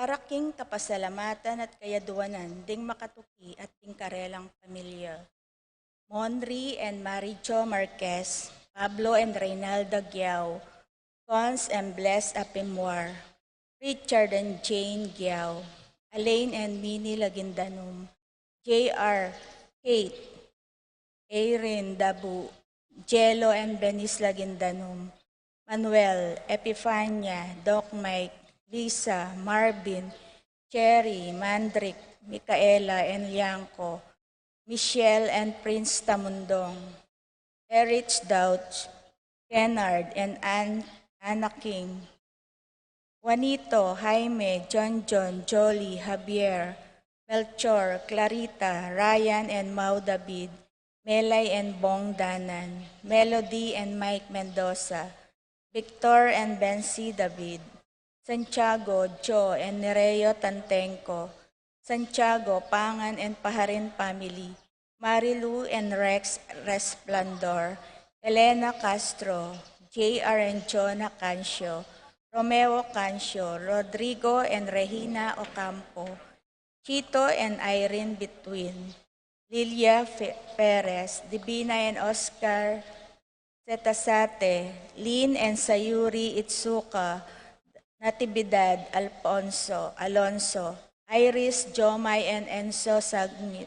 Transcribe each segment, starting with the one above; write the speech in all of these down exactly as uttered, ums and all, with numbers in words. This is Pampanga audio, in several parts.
Daraking kapasalamatan at kayaduanan ding makatuki at ding karelang pamilya. Monri and Mari Jo Marquez, Pablo and Reynalda Giao, Cons and Bless Apimwar, Richard and Jane Giao, Alain and Mini Lagindanum, J R, Kate, Erin Dabu, Jello and Benis Lagindanum, Manuel, Epifania, Doc Mike, Lisa, Marvin, Cherry, Mandrick, Micaela and Liangco, Michelle and Prince Tamundong, Erich Douch, Kennard and An-, Anna King, Juanito, Jaime, John John, Jolly, Javier, Melchor, Clarita, Ryan and Mau David, Melay and Bong Danan, Melody and Mike Mendoza, Victor and Bency David, Santiago, Joe and Nereo Tantenco, Santiago, Pangan and Paharin family, Marilu and Rex Resplandor, Elena Castro, J R and Jonah Cancio, Romeo Cancio, Rodrigo and Regina Ocampo, Chito and Irene Between, Lilia Fe-, Perez, Divina and Oscar Setasate, Lin and Sayuri Itsuka, Natividad Alfonso, Alonso, Iris, Jomai and Enzo Sagmit,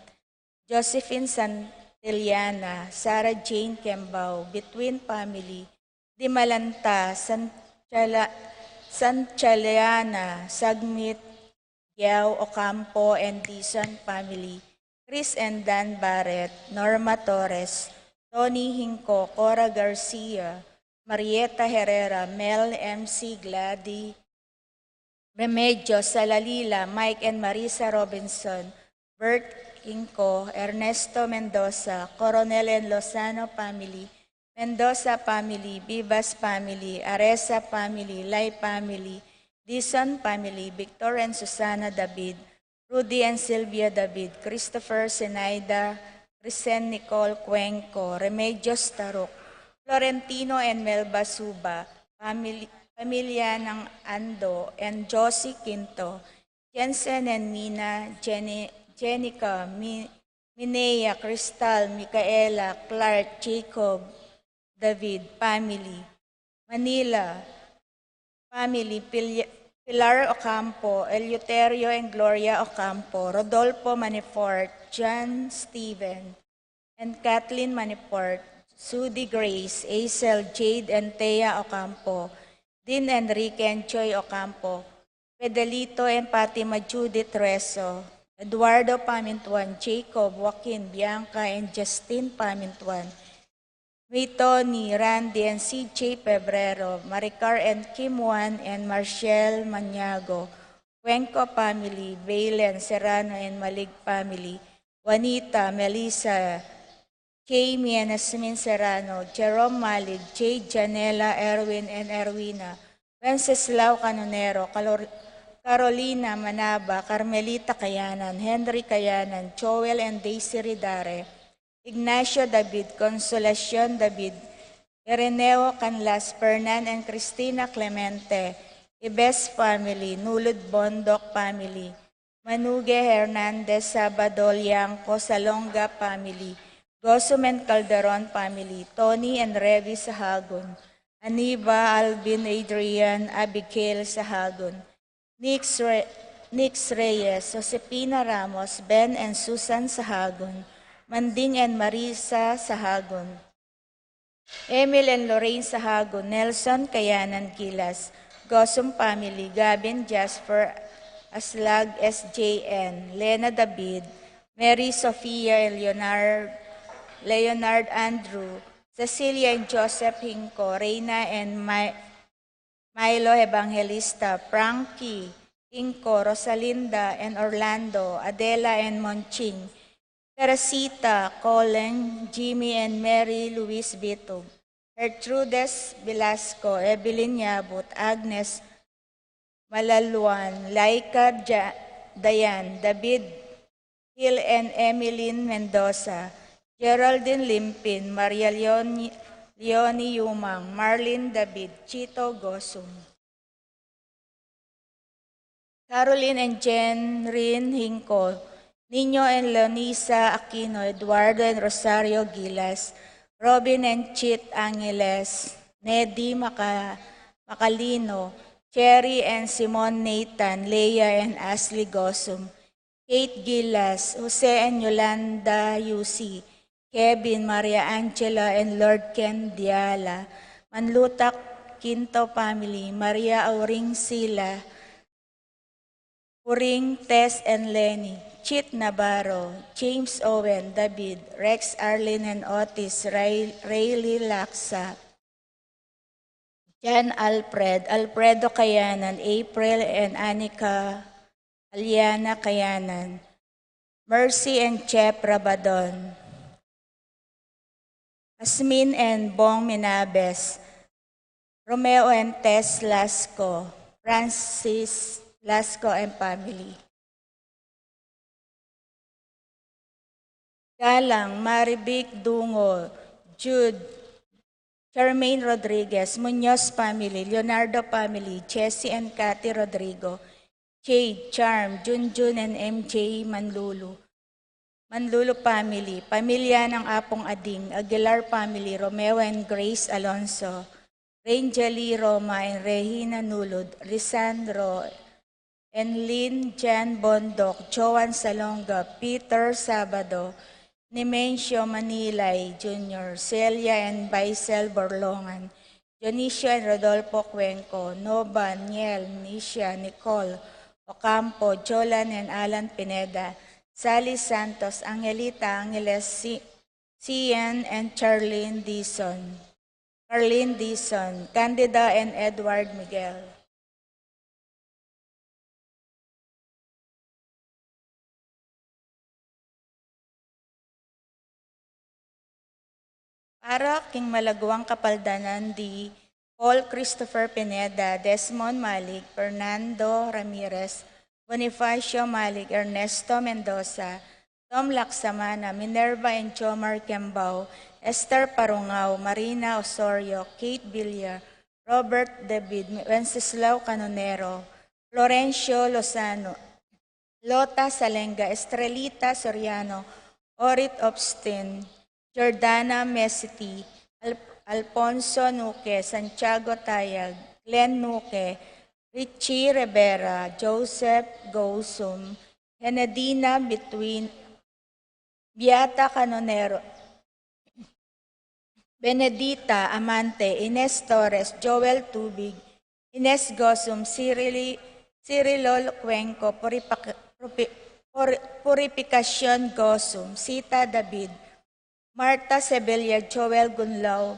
Josephine Santillana, Sarah Jane Kembao, Between family, Dimalanta, Santala-, Santillana, Sagmit, Giao Ocampo and Dizon family, Chris and Dan Barrett, Norma Torres, Tony Hinco, Cora Garcia, Marieta Herrera, Mel M C Glady, Remedios Salalila, Mike and Marisa Robinson, Bert Hinco, Ernesto Mendoza, Coronel and Lozano family, Mendoza family, Vivas family, Aresa family, Lai family, Dizon family, Victor and Susana David, Rudy and Sylvia David, Christopher, Zenaida, Risen, Nicole Cuenco, Remedios Taruk, Florentino and Melba Suba, family, pamilya ng Ando and Josie Quinto, Jensen and Mina, Jenny, Jenica, Mi-, Minea, Crystal, Micaela, Clark, Jacob, David family, Manila family, Pil-, Pilar Ocampo, Eleuterio and Gloria Ocampo, Rodolfo Manifort, John Steven and Kathleen Manifort, Sudi Grace, Aisel, Jade and Thea Ocampo, Dean Enrique and Choi Ocampo, Pedelito and Fatima Judith Reso, Eduardo Pamintuan, Jacob, Joaquin, Bianca, and Justin Pamintuan, May Tony, Randy, and C J Pebrero, Maricar and Kim Juan and Marshall Maniago, Cuenco family, Valen Serrano and Malig family, Juanita, Melissa, Jamie and Asmin Serrano, Jerome Malig, Jade, Janela, Erwin, and Erwina, Wenceslao Canonero, Calor-, Carolina Manaba, Carmelita Kayanan, Henry Kayanan, Joel and Daisy Ridare, Ignacio David, Consolacion David, Ireneo Canlas, Fernan and Cristina Clemente, Ibes family, Nulud Bondoc family, Manuge Hernandez, Sabado Liangco, Salonga family, Gosum and Calderon family, Tony and Revi Sahagun, Aniba, Alvin, Adrian, Abigail Sahagun, Nix Re-, Nix Reyes, Josefina Ramos, Ben and Susan Sahagun, Manding and Marisa Sahagun, Emil and Lorraine Sahagun, Nelson Kayanan Gilas, Gosum family, Gavin Jasper Aslag, S J N, Lena David, Mary Sofia and Leonard, Leonard Andrew, Cecilia and Joseph Hinco, Reina and Mi-, Milo Evangelista, Frankie Hinco, Rosalinda and Orlando, Adela and Monching, Teresita, Colin, Jimmy and Mary Luis Bitug, Gertrudes Velasco, Evelyn Yabut, Agnes Malaluan, Laika Ja-, Dayan, David Hill and Emilyn Mendoza, Geraldine Limpin, Maria Leoni, Leonie Yumang, Marlene David, Chito Gosum. Caroline and Jenrin Hinco, Nino and Leonisa Aquino, Eduardo and Rosario Gilas, Robin and Chit Angeles, Nedi Maca-, Macalino, Cherry and Simon Nathan, Leah and Ashley Gosum, Kate Gilas, Jose and Yolanda Yusi, Kevin, Maria Angela, and Lord Ken Diala, Manlutak Quinto family, Maria Auring Sila, Puring Tess and Lenny, Chit Navarro, James Owen, David, Rex Arlene and Otis, Ray-, Rayleigh Laksa, Jan Alfred, Alfredo Kayanan, April and Anika, Aliana Kayanan, Mercy and Chep Rabadon, Asmin and Bong Minabes, Romeo and Tess Lasco, Francis Lasco and family. Galang, Marivic Dungo, Jude, Charmaine Rodriguez, Muñoz family, Leonardo family, Jesse and Cathy Rodrigo, Jade, Charm, Junjun and M J Manlulu, Manlulu family, pamilya ng Apong Ading, Aguilar family, Romeo and Grace Alonso, Rangeli Roma and Regina Nulud, Lisandro, Enlin Jan Bondoc, Joan Salonga, Peter Sabado, Nemencio Manilay Junior, Celia and Baisel Borlongan, Dionisio and Rodolfo Cuenco, Nova, Niel, Nisha, Nicole Ocampo, Jolan and Alan Pineda, Sally Santos, Angelita Angeles, Si-, Sian and Charlene Dizon, Carlene Dizon, Candida and Edward Miguel. Para king malaguang kapaldanan di Paul Christopher Pineda, Desmond Malig, Fernando Ramirez, Bonifacio Malig, Ernesto Mendoza, Tom Laksamana, Minerva and Jomar Kembao, Esther Parungao, Marina Osorio, Kate Villar, Robert David, Wenceslao Canonero, Florencio Lozano, Lota Salenga, Estrelita Soriano, Orit Obstin, Jordana Mesiti, Al-, Alfonso Nuque, Santiago Tayag, Glenn Nuque, Richie Rivera, Joseph Gosum, Henedina Between, Beata Canonero, Benedita Amante, Ines Torres, Joel Tubig, Ines Gosum, Cirili-, Cirilo Cuenco, Puripac-, Puri-, Puri-, Purificacion Gosum, Sita David, Marta Sevilla, Joel Gunlao,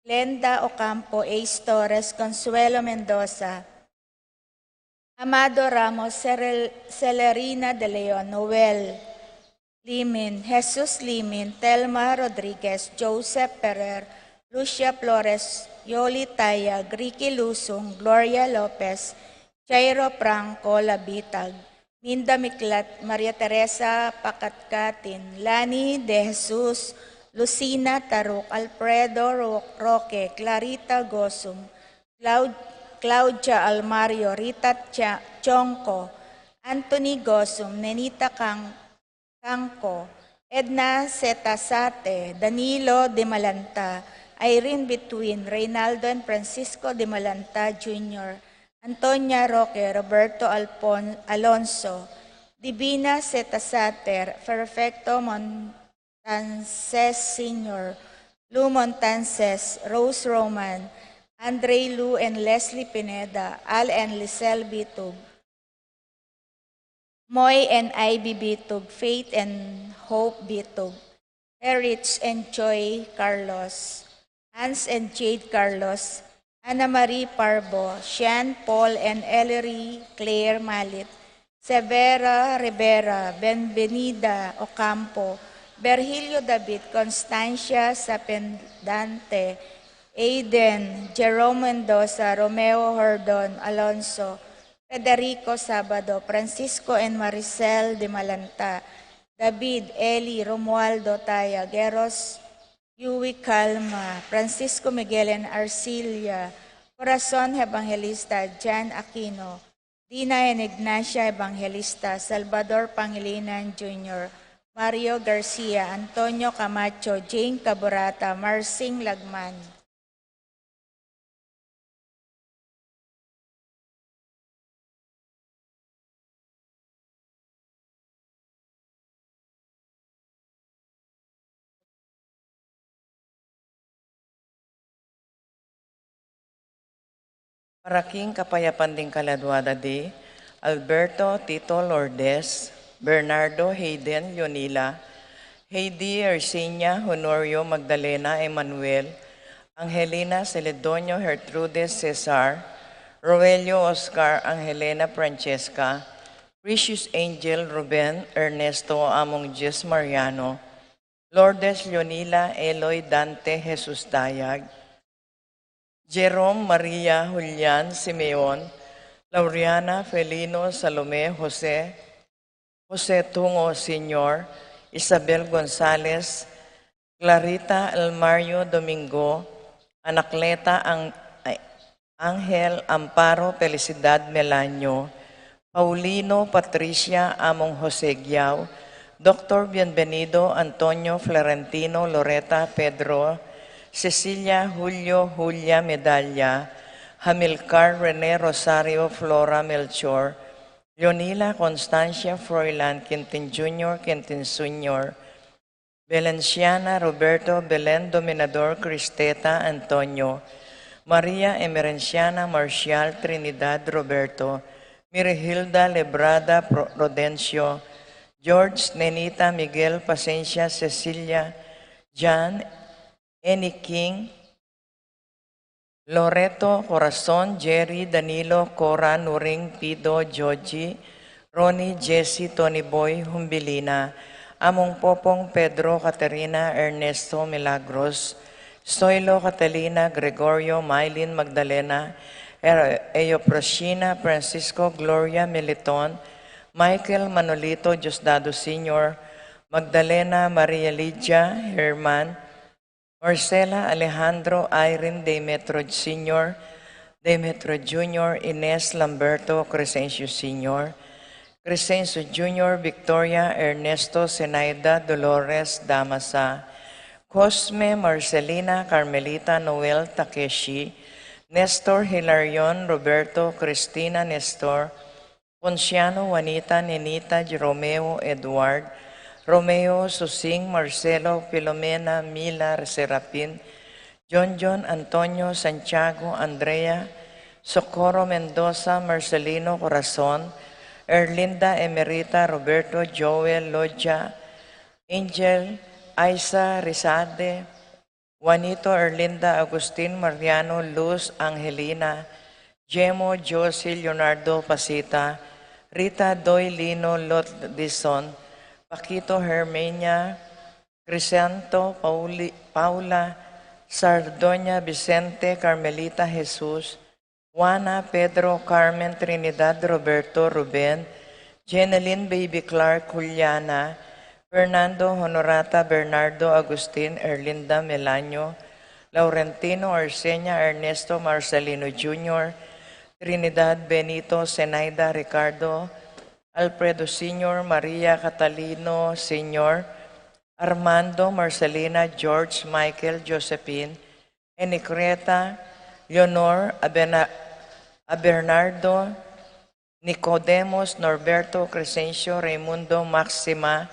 Glenda Ocampo, Ace Torres, Consuelo Mendoza, Amado Ramos, Cerel-, Celerina de Leon, Noel Limin, Jesus Limin, Telma Rodriguez, Joseph Ferrer, Lucia Flores, Yoli Tayag, Ricky Lusung, Gloria Lopez, Jairo Franco Labitag, Minda Miklat, Maria Teresa Pakatkatin, Lani De Jesus, Lucina Taruk, Alfredo Ro-, Roque, Clarita Gosum, Clau-, Claudia Almario, Rita Cha-, Chonco, Anthony Gosum, Nenita Kang-, Kangco, Edna Setasate, Danilo Dimalanta, Irene Between, Reynaldo and Francisco Dimalanta Junior, Antonia Roque, Roberto Alpon-, Alonso, Divina Setasate, Perfecto Montances Senior, Lou Montances, Rose Roman, Andre Lou and Leslie Pineda, Al and Lisel Bitug, Moy and Ivy Bitug, Faith and Hope Bitug, Erich and Joy Carlos, Hans and Jade Carlos, Ana Marie Parbo, Sean, Paul and Ellery Claire Malit, Severa Rivera, Benvenida Ocampo, Virgilio David, Constancia Sapendante, Aiden, Jerome Mendoza, Romeo Hordon, Alonso, Federico Sabado, Francisco and Maricel Dimalanta, David, Eli, Romualdo Taya, Geros, Yui Calma, Francisco Miguel and Arcilia, Corazon Evangelista, Jan Aquino, Dina and Ignacia Evangelista, Salvador Pangilinan Junior, Mario Garcia, Antonio Camacho, Jane Caburata, Marsing Lagman. Para king kapayapan ding kaladua da di Alberto Tito Lourdes, Bernardo Hayden Leonila, Heidi Ersinia Honorio Magdalena Emmanuel, Angelina Celedonio Gertrudes Cesar, Roelio Oscar Angelena Francesca, Precious Angel Ruben Ernesto Among Dios Mariano, Lourdes Leonila Eloy Dante Jesus Dayag, Jerome Maria Julian Simeon, Laureana Felino Salome Jose, Jose Tungo Senior, Isabel Gonzalez, Clarita Elmario Domingo, Anacleta Ang-, ay, Angel Amparo Felicidad Melanio, Paulino Patricia Among Jose Giao, Doctor Bienvenido Antonio Florentino Loreta Pedro, Cecilia Julio Julia Medalla, Hamilcar Rene Rosario Flora Melchor, Leonila Constancia Froilan Quintin Junior Quintin Senior, Belenciana Roberto Belen Dominador Cristeta Antonio, Maria Emerenciana Marcial Trinidad Roberto, Mirihilda Lebrada Pro-, Rodencio, George Nenita Miguel Pacencia Cecilia, John Eniking, Loreto Corazon, Jerry, Danilo, Cora, Nuring, Pido, Joji, Ronnie, Jesse, Tony Boy, Humbilina, Among Popong, Pedro, Caterina, Ernesto, Milagros, Soilo, Catalina, Gregorio, Mylene, Magdalena, Er-, Eoprosina, Francisco, Gloria, Militon, Michael, Manolito, Diosdado Senior, Magdalena, Maria Lydia, Herman, Marcela, Alejandro, Irene, Demetro Senior, Demetro Junior, Ines, Lamberto, Crescencio Senior, Crescencio Junior, Victoria, Ernesto, Zenaida, Dolores, Damasa, Cosme, Marcelina, Carmelita, Noel, Takeshi, Nestor, Hilarion, Roberto, Cristina, Nestor, Ponciano, Juanita, Nenita, Romeo, Edward, Romeo, Susing, Marcelo, Filomena, Mila, Serapin, John John, Antonio, Santiago, Andrea, Socorro, Mendoza, Marcelino, Corazon, Erlinda, Emerita, Roberto, Joel, Loja, Angel, Aisa, Rizade, Juanito, Erlinda, Agustin, Mariano, Luz, Angelina, Jemo, Josie, Leonardo, Pasita, Rita, Doy, Lino, Lot, Dison, Paquito, Hermenia, Crisanto, Pauli-, Paula, Sardonia, Vicente, Carmelita, Jesus, Juana, Pedro, Carmen, Trinidad, Roberto, Ruben, Jenelyn, Baby Clark, Juliana, Fernando, Honorata, Bernardo, Agustin, Erlinda, Melanio, Laurentino, Arsenia, Ernesto, Marcelino Junior, Trinidad, Benito, Zenaida, Ricardo, Alfredo Senior, Maria, Catalino Senior, Armando, Marcelina, George, Michael, Josephine, Enicreta, Leonor, Abena-, Abernardo, Nicodemus, Norberto, Crescencio, Raimundo, Maxima,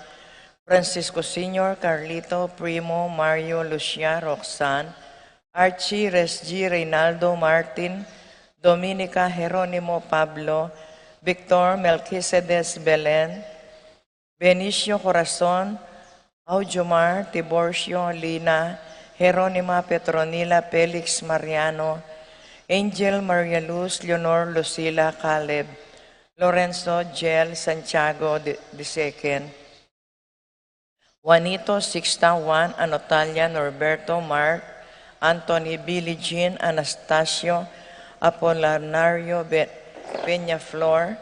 Francisco Senior, Carlito, Primo, Mario, Lucia, Roxanne, Archie, Resgie, Reynaldo, Martin, Dominica, Jeronimo, Pablo, Victor, Melquisedes, Belen, Benicio, Corazon, Aujomar, Tiborcio, Lina, Jeronima, Petronila, Felix, Mariano, Angel, Maria Luz, Leonor, Lucila, Caleb, Lorenzo, Jel, Santiago, the, the second, Juanito, Sixta, Juan, Anotalia, Norberto, Mark, Anthony, Billie Jean, Anastasio, Apolinario, Be-, Peñaflor,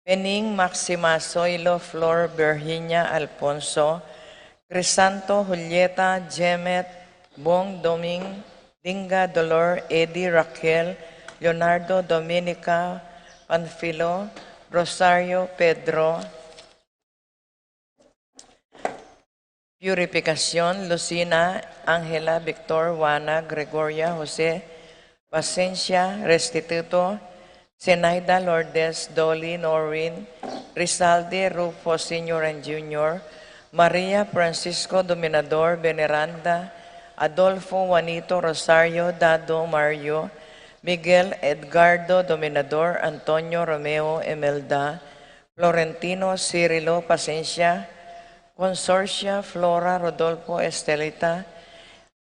Pening, Maxima, Soilo, Flor, Virginia, Alfonso, Crisanto, Julieta, Jemet, Bong, Doming, Dinga, Dolor, Eddie, Raquel, Leonardo, Dominica, Panfilo, Rosario, Pedro, Purificacion, Lucina, Angela, Victor, Juana, Gregoria, Jose, Pasencia, Restituto, Zenaida, Lourdes, Dolly, Noreen, Rizaldi, Rufo Senior and Junior, Maria, Francisco, Dominador, Veneranda, Adolfo, Juanito, Rosario, Dado, Mario, Miguel, Edgardo, Dominador, Antonio, Romeo, Imelda, Florentino, Cirilo, Pasencia, Consorcia, Flora, Rodolfo, Estelita,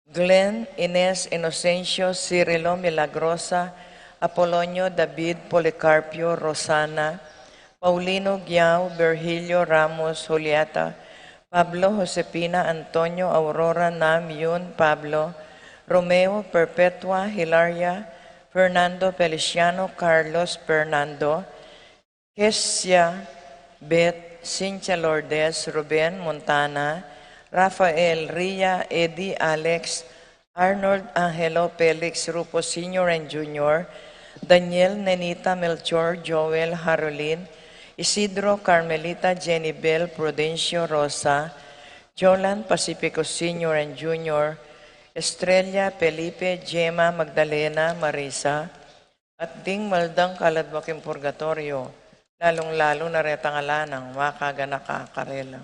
Glenn, Ines, Inocencio, Cirilo, Milagrosa, Apolonio, David, Policarpio, Rosana, Paulino, Giao, Virgilio, Ramos, Julieta, Pablo, Josefina, Antonio, Aurora, Nam, Yun, Pablo, Romeo, Perpetua, Hilaria, Fernando, Feliciano, Carlos, Fernando, Kesia, Beth, Cynthia, Lourdes, Ruben, Montana, Rafael, Ria, Eddie, Alex, Arnold, Angelo, Felix, Rufo Senior and Junior, Daniel, Nenita, Melchor, Joel, Harolin, Isidro, Carmelita, Jenny Bell, Prudencio, Rosa, Jolan, Pacifico Senior and Junior, Estrella, Felipe, Gemma, Magdalena, Marisa, at ding maldang kaladwa king purgatorio, lalung-lalu na retang ala nang makaganaka karela.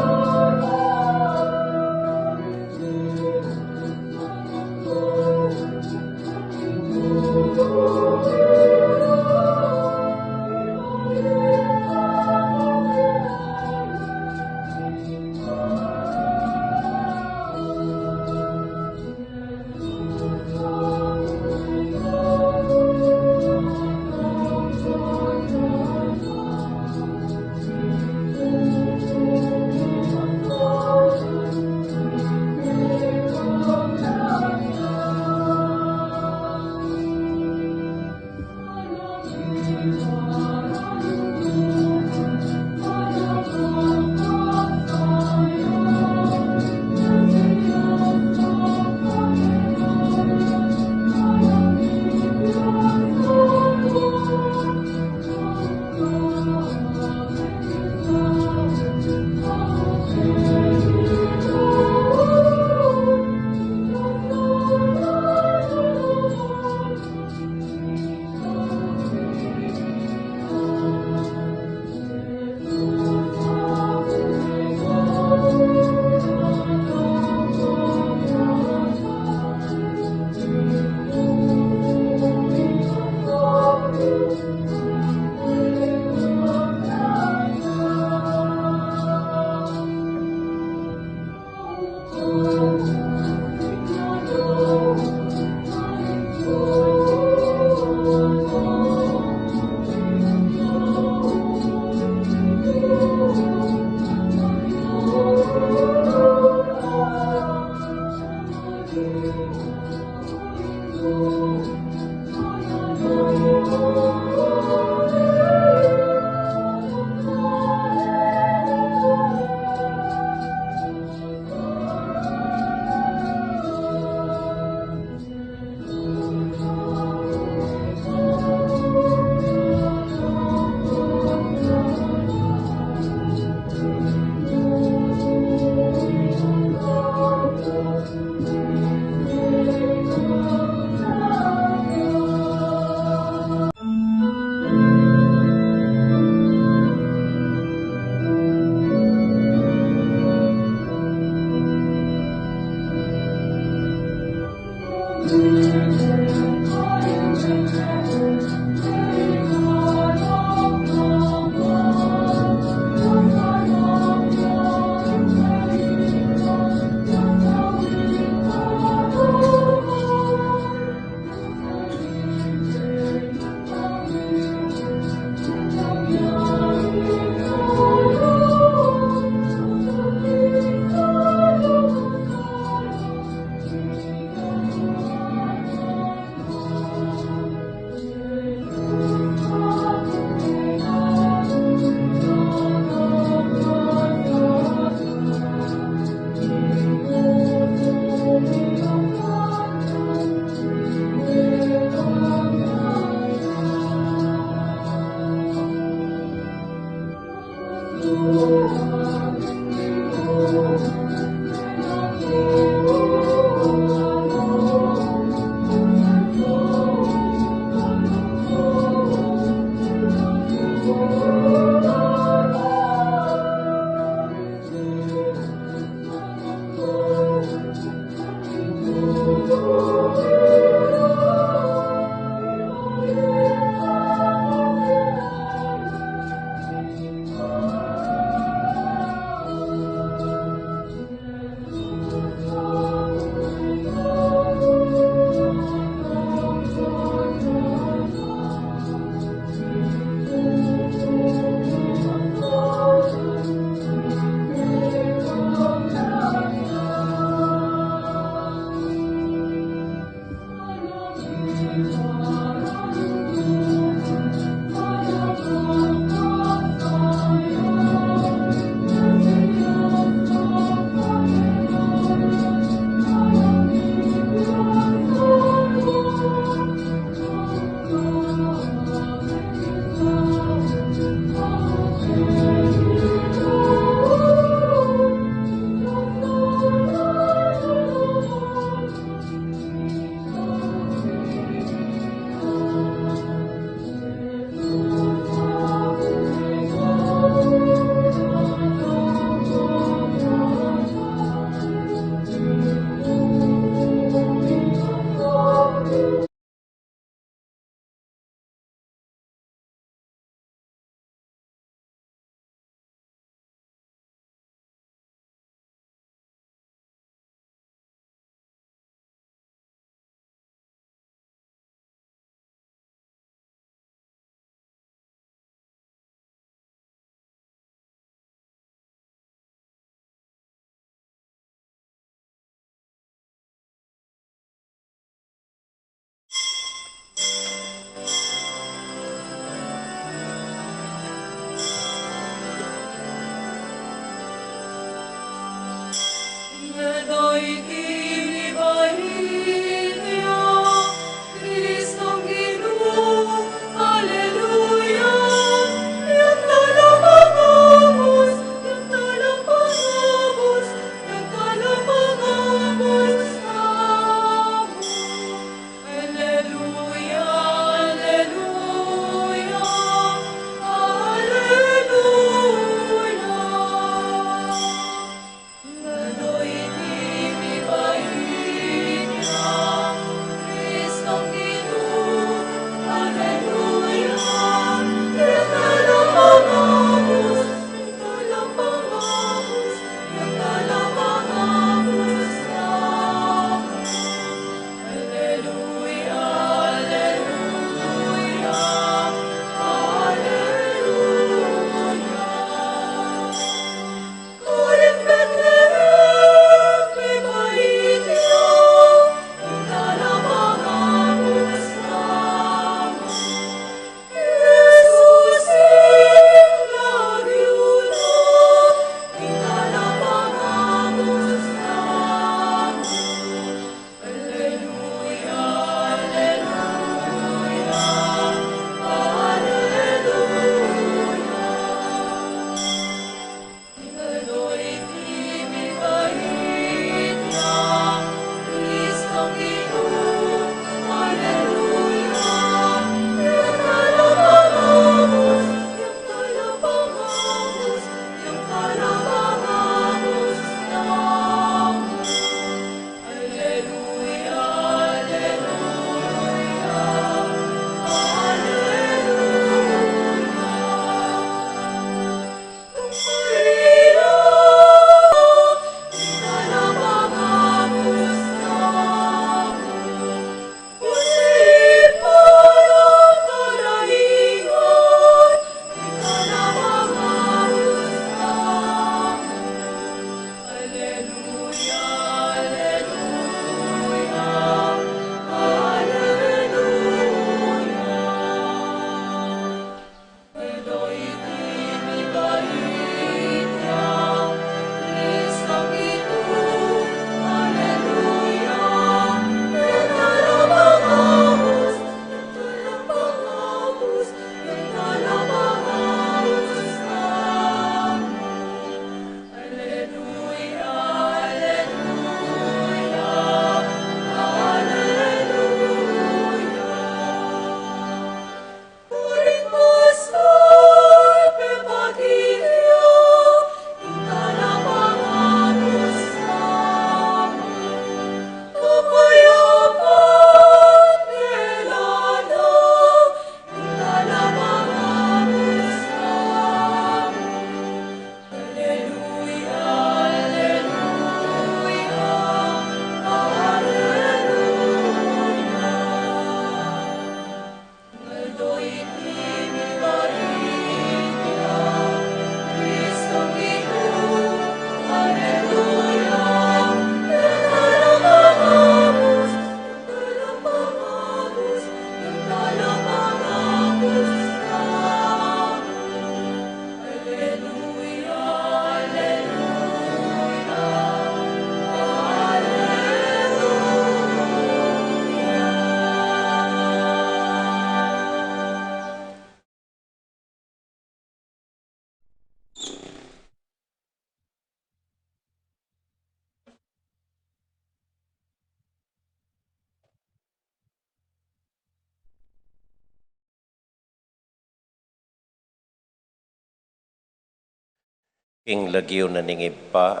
King lagyu na ning Ibpa,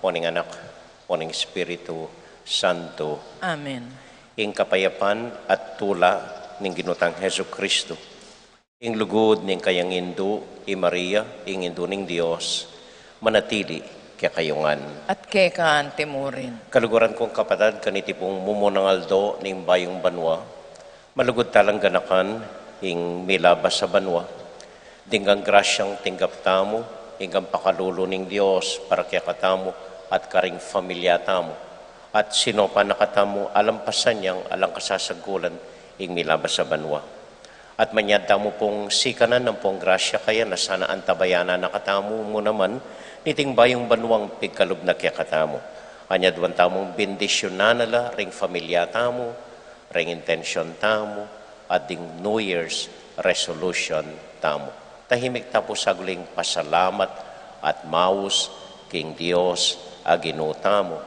o ning Anak, o ning Espiritu Santo. Amen. Ing kapayapan at tula ning Ginu tang Jesucristo, ing lugud ning kayang Indu, i Maria, ing Indu ning Dios, manatili kekayu ngan. At keka anti mu rin. Kaluguran kung kapatad, kaniti pung mumunang aldo ning bayung banua, malugud talang ganakan ing milabas a banua. Ding grasyang tinggap tamu, ing pakalulu ning Dios para kekatamu at karing familia tamu, at sinopan na katamu alampasan yang alang kasasagkulan ing milabas a banua. At manyad tamu pung sikanan ampong grasya kaya na sana antabayanan na katamu mu naman niting bayung banuang pigkalub na kekatamu. Anyaduan tamung bendisyunan na la ring familia tamu, ring intensyon tamu, at ding New Year's resolution tamu. Tahimik ta pu saguling pasalamat at maus king Dios a Ginu tamu,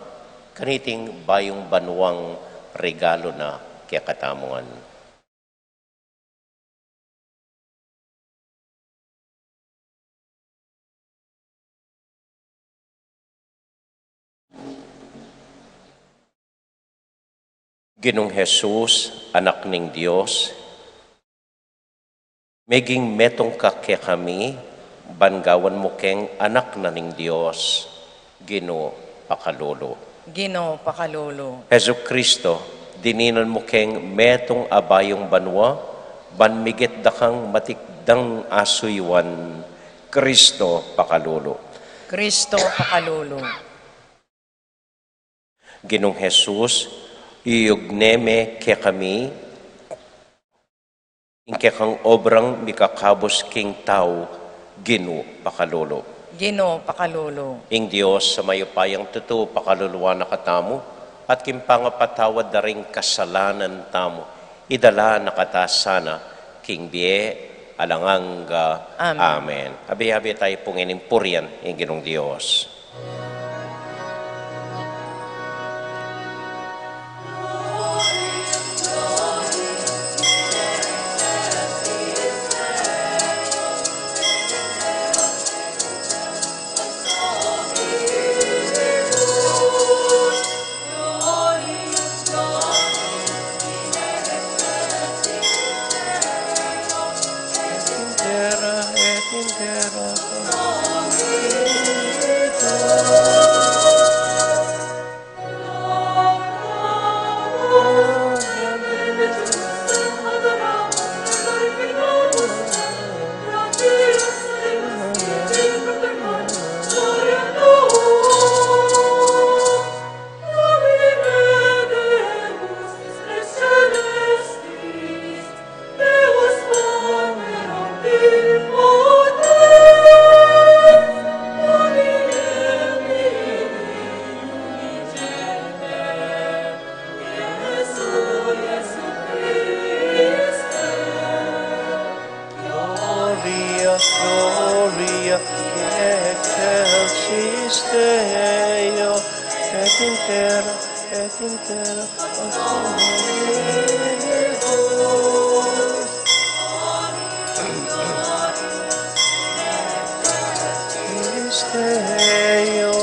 kaniting bayung banuang regalu na kekatamu ngan. Ginung Jesus, Anak ning Dios, meging metung ka kekami, ban gawan mu keng anak na ning Dios. Ginu, pakalulu. Ginu, pakalulu. Jesucristo, dininan mu keng metung a bayung banua, ban miget da kang matikdang a suyuan. Cristo, pakalulu. Cristo, pakalulu. Ginung Jesus, iyugne me kekami ing kekang obrang mikakabus king tau. Ginu, pakalulu. Ginu, pakalulu. Ing Dios a mayupayang tutu pakaluluan na katamu, at king pangapatawad da ring kasalanan tamu, idala na kata sana king bie alang angga. Amen. Amen. Abe-abe tamu pu ngening purian ing Ginung Dios. Gloria, Gloria, excelsis Deo, et in terra, et in terra, Deo,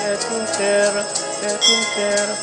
et in terra, et in terra.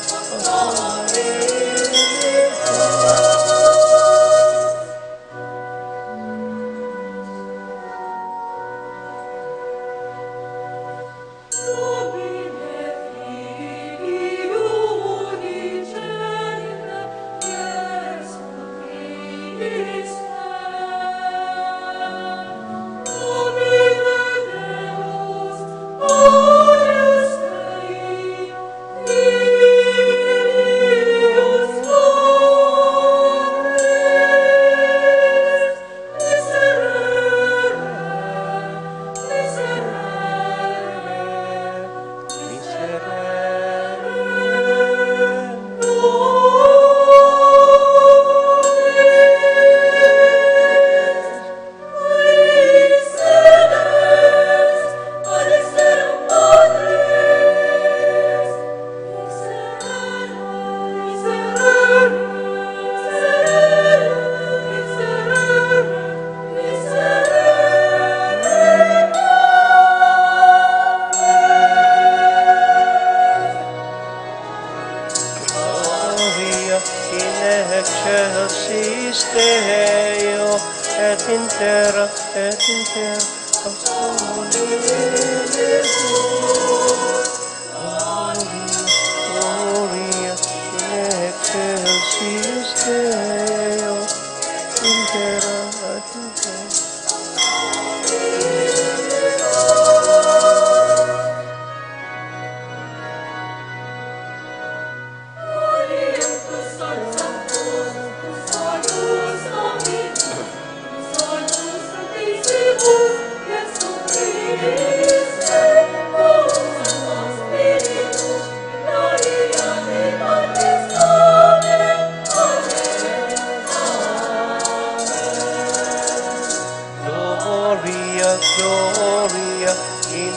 in excelsis Deo, et in terra, et in terra, gloria, gloria, in excelsis Deo, in terra, et in terra. Gloria, gloria in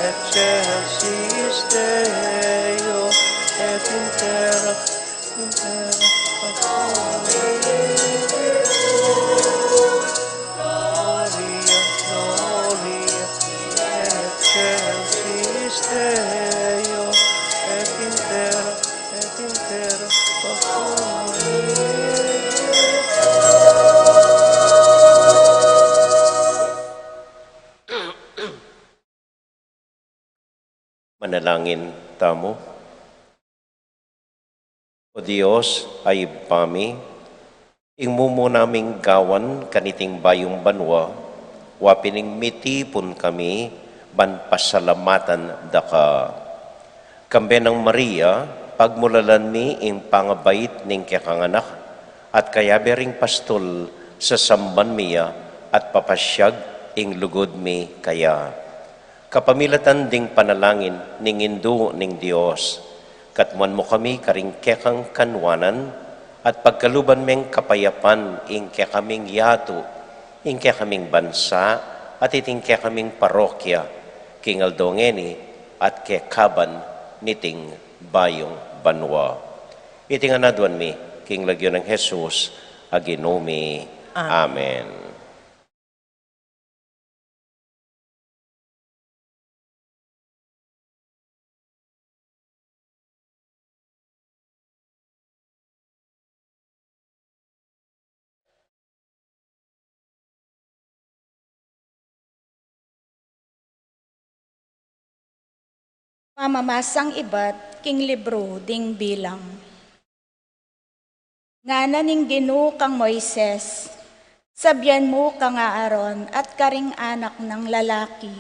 excelsis Deo, et in terra, in terra, gloria, gloria in excelsis Deo, et in terra, et in terra, gloria. Manalangin tamu. O Dios, a Ibpa mi, ing mumu naming gawan kaniting bayung banua, wa pin ing mitipun kami ban pasalamatan da ka. Kambe nang Maria, pagmulalan mi ing pangabait ning kekang anak, at kayabe ring pastul, sasamban mi ya, at papasyag ing lugud mi kaya. Kapamilatan ding panalangin ning Indu ning Dios, katmuan mu kami karing kekang kanwanan, at pagkaluban meng kapayapan ing kekaming yatu, ing kekaming bansa, at iting kekaming parokya, king aldo ngeni at kekaban niting bayung banua. Iti ngan aduan mi king lagyu nang Jesus a Ginu mi. Amen. Amen. Pamamasang ibat king libru ding Bilang. Ngana ning Ginu kang Moises, sabian mu kang Aaron at karing anak nang lalaki,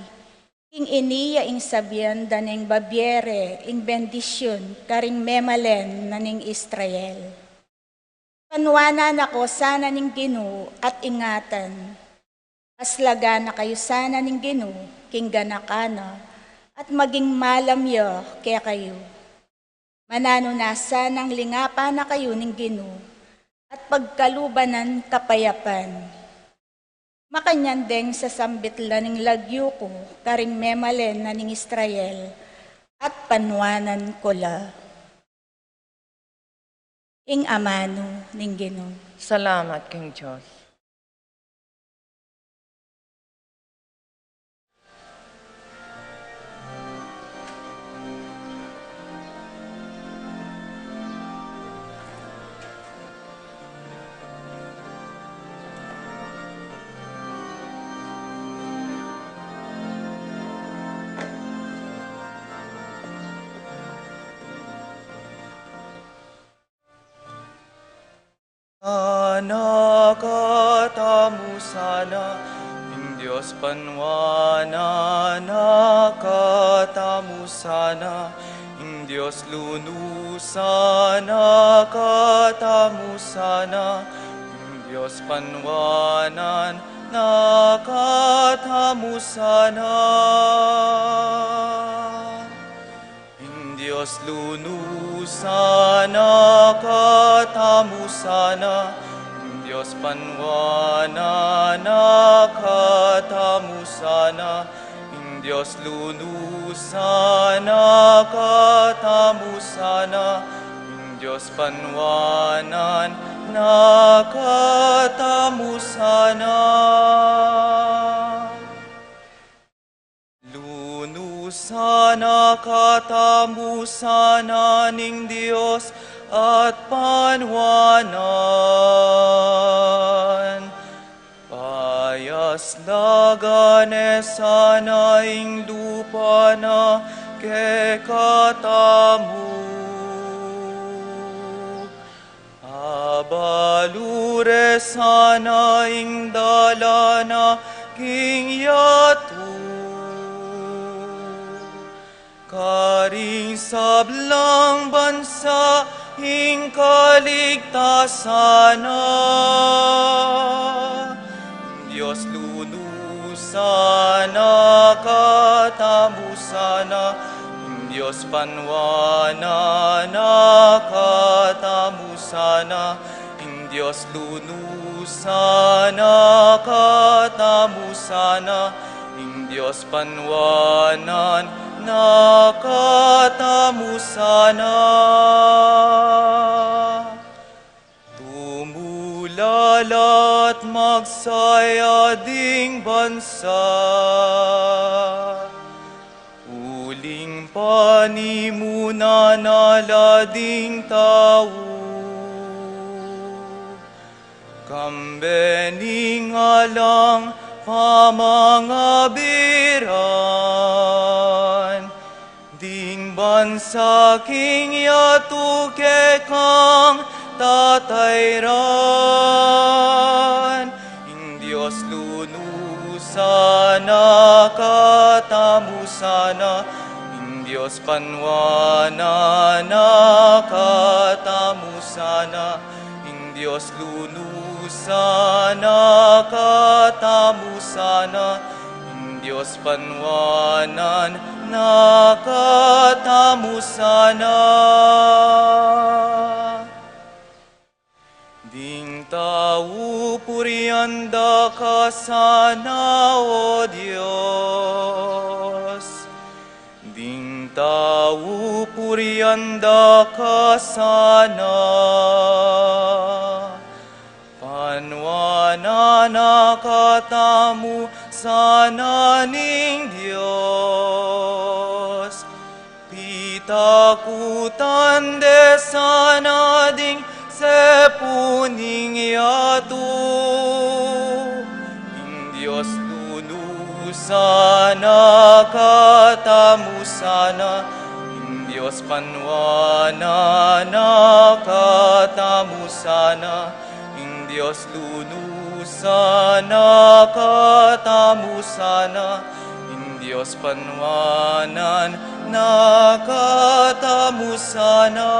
king ini ya ing sabian da ning babie re ing bendisyun karing memalen na ning Israel. Panuanan na ko sana ning Ginu at ingatan. Paslagan na kayu sana ning Ginu king ganakan na, at maging malam ya kekayu. Mananu na sanang lingapan na kayu ning Ginu, at pagkaluban nan kapayapan. Makanyan deng sasambit la ning lagyu ku karing memalen na ning Israel, at panuanan ko la. Ing amanu ning Ginu. Salamat king Dios. Anak, katamu sana ing Dios, panuanan, anak, katamu sana ing Dios, lunusan na katamu sana ing Dios, panuanan na katamu sana ing Dios, lunusan na katamu sana ing Dios, panuanan na katamu sana ing Dios, lunusan na katamu sana ing Dios, panuanan na katamu sana. Lunusan na katamu sana ning Dios, at panuanan. Payaslagan ne sana ing lupa na kekatamu. Abalu re sana ing dalan na king yatu. Karing sablang bansa ing kaligtasan na. Dios lunusan na katamu sana, ing Dios panuanan na katamu sana, ing Dios lunusan na katamu sana, ing Dios panuanan na katamu sana. Tumulala at magsaya ding bansa, uling panimunan na la ding tau. Kambe ning alang pamangabiran, ding bansa king yatu kekang tatayran. Ing Dios lunusan na katamu sana, ing Dios panuanan na katamu sana, ing Dios lunusan na katamu sana, ing Dios panuanan na katamu sana. Ding tau purian da ka sana, O Dios. Ding tau purian da ka sana. Panuanan na katamu sana ning Dios. Pitakutan de sana ding sepu ning yatu. Ing Dios lunusan na katamu sana, ing Dios panuanan na katamu sana, ing Dios lunusan na katamu sana, ing Dios panuanan na katamu sana.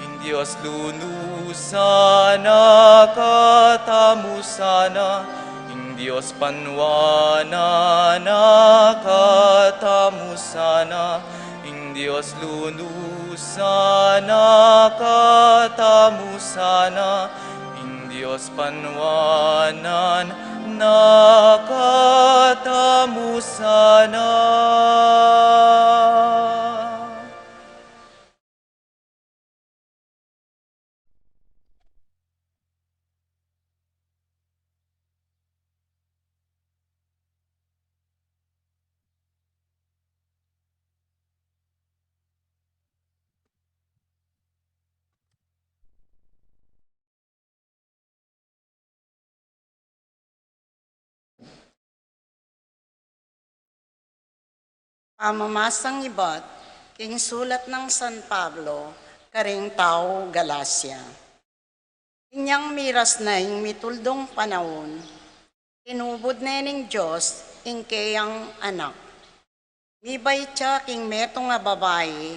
Ing Dios lunusan na katamu sana, ing Dios panuanan na katamu sana, ing Dios lunusan na katamu sana, ing Dios panuanan na katamu sana. Pamamasang ibat king sulat nang San Pablo karing tau Galacia. Inyang miras na ing mituldung panaun, tinubud ne ning Dios ing keyang Anak. Mibait ya king metung a babai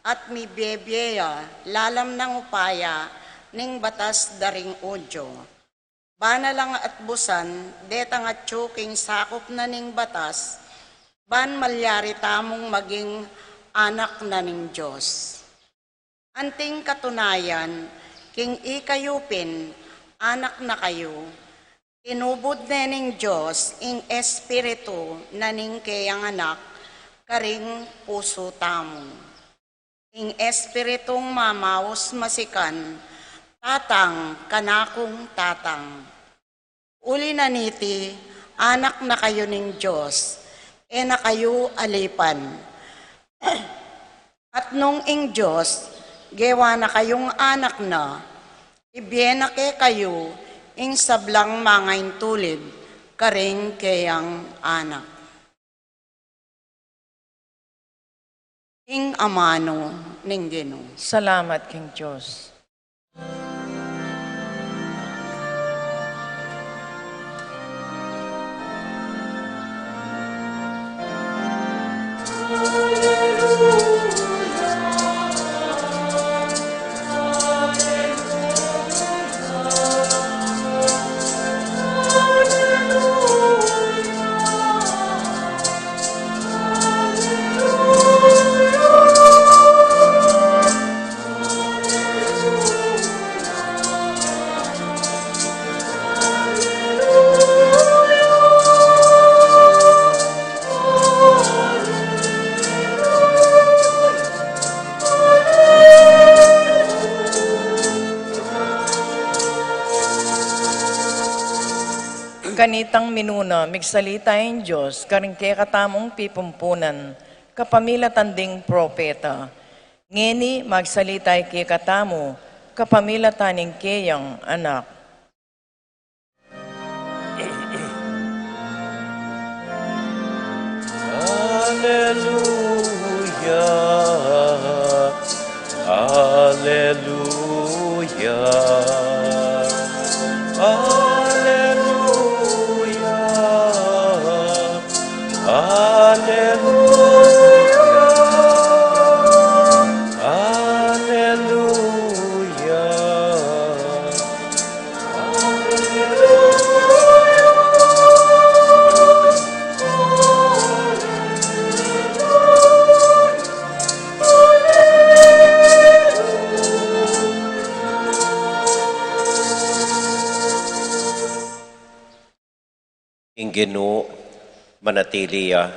at mibie-bie ya lalam nang upaya ning batas da ring Judio. Ban alang atbusan detang atyu king sakup na ning batas, ban malyari tamung maging anak na ning Dios. Anting katunayan, king ikayu pin, anak na kayu, tinubud ne ning Dios ing Espiritu na ning keyang Anak karing pusu tamu. Ing Espiritung mamaus masikan, Tatang, kanakung Tatang. Uli na niti, anak na kayu ning Dios, e na kayu alipan. At nung ing Dios gewa na kayung anak na, ibie na kekayu ing sablang mangaintulid karing keyang anak. Ing amanu ning Ginu. Salamat king Dios. Kanitang minuna, migsalita ing Dios karing kekatamung pipumpunan kapamilatan ding propeta. Ngeni magsalita ya kekatamu kapamilatan ning keyang anak. Aleluya, aleluya, aleluya, aleluya, aleluya. Ing Ginu manatili ya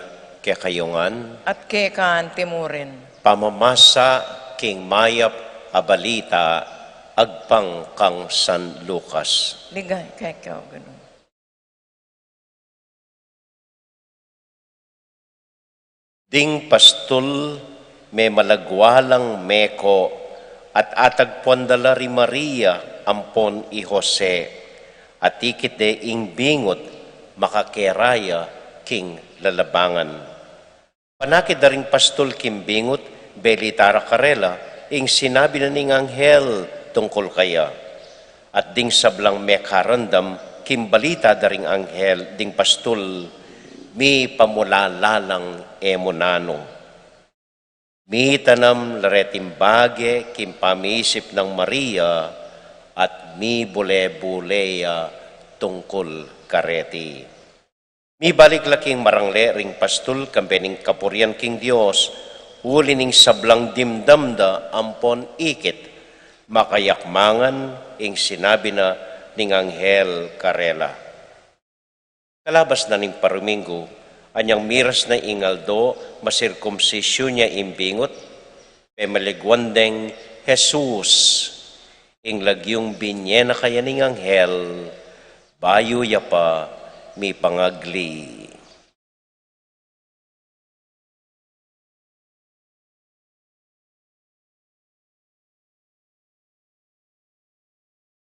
kekayu ngan. At keka anti mu rin. Pamamasa king mayap a balita agpang kang San Lucas. Ligaya keka, O Ginu. Ding pastul memalagwa lang meko at atagpuan da la ri Maria ampon i Jose, at ikit de ing bingut makakera ya king lalabangan. Panakit da ring pastul king bingut, belita ra karela ing sinabi na ning anghel tungkul keya. At ding sablang mekarandam king balita da ring anghel ding pastul, mipamulala lang e mu nanu. Mitanam la reting bage king pamiisip nang Maria at mibule-bule ya tungkul kareti. Mibalik la king marangle ring pastul kambe ning kapurian king Dios, uli ning sablang dimdam da ampon ikit, makayakmangan ing sinabi na ning anghel karela. Kalabas na ning paruminggu, anyang miras na ing aldo masirkumsisyun ya ing bingut, pemaliguan deng Jesus ing lagyung binye na kaya ning anghel, bayu ya pa mipangagli.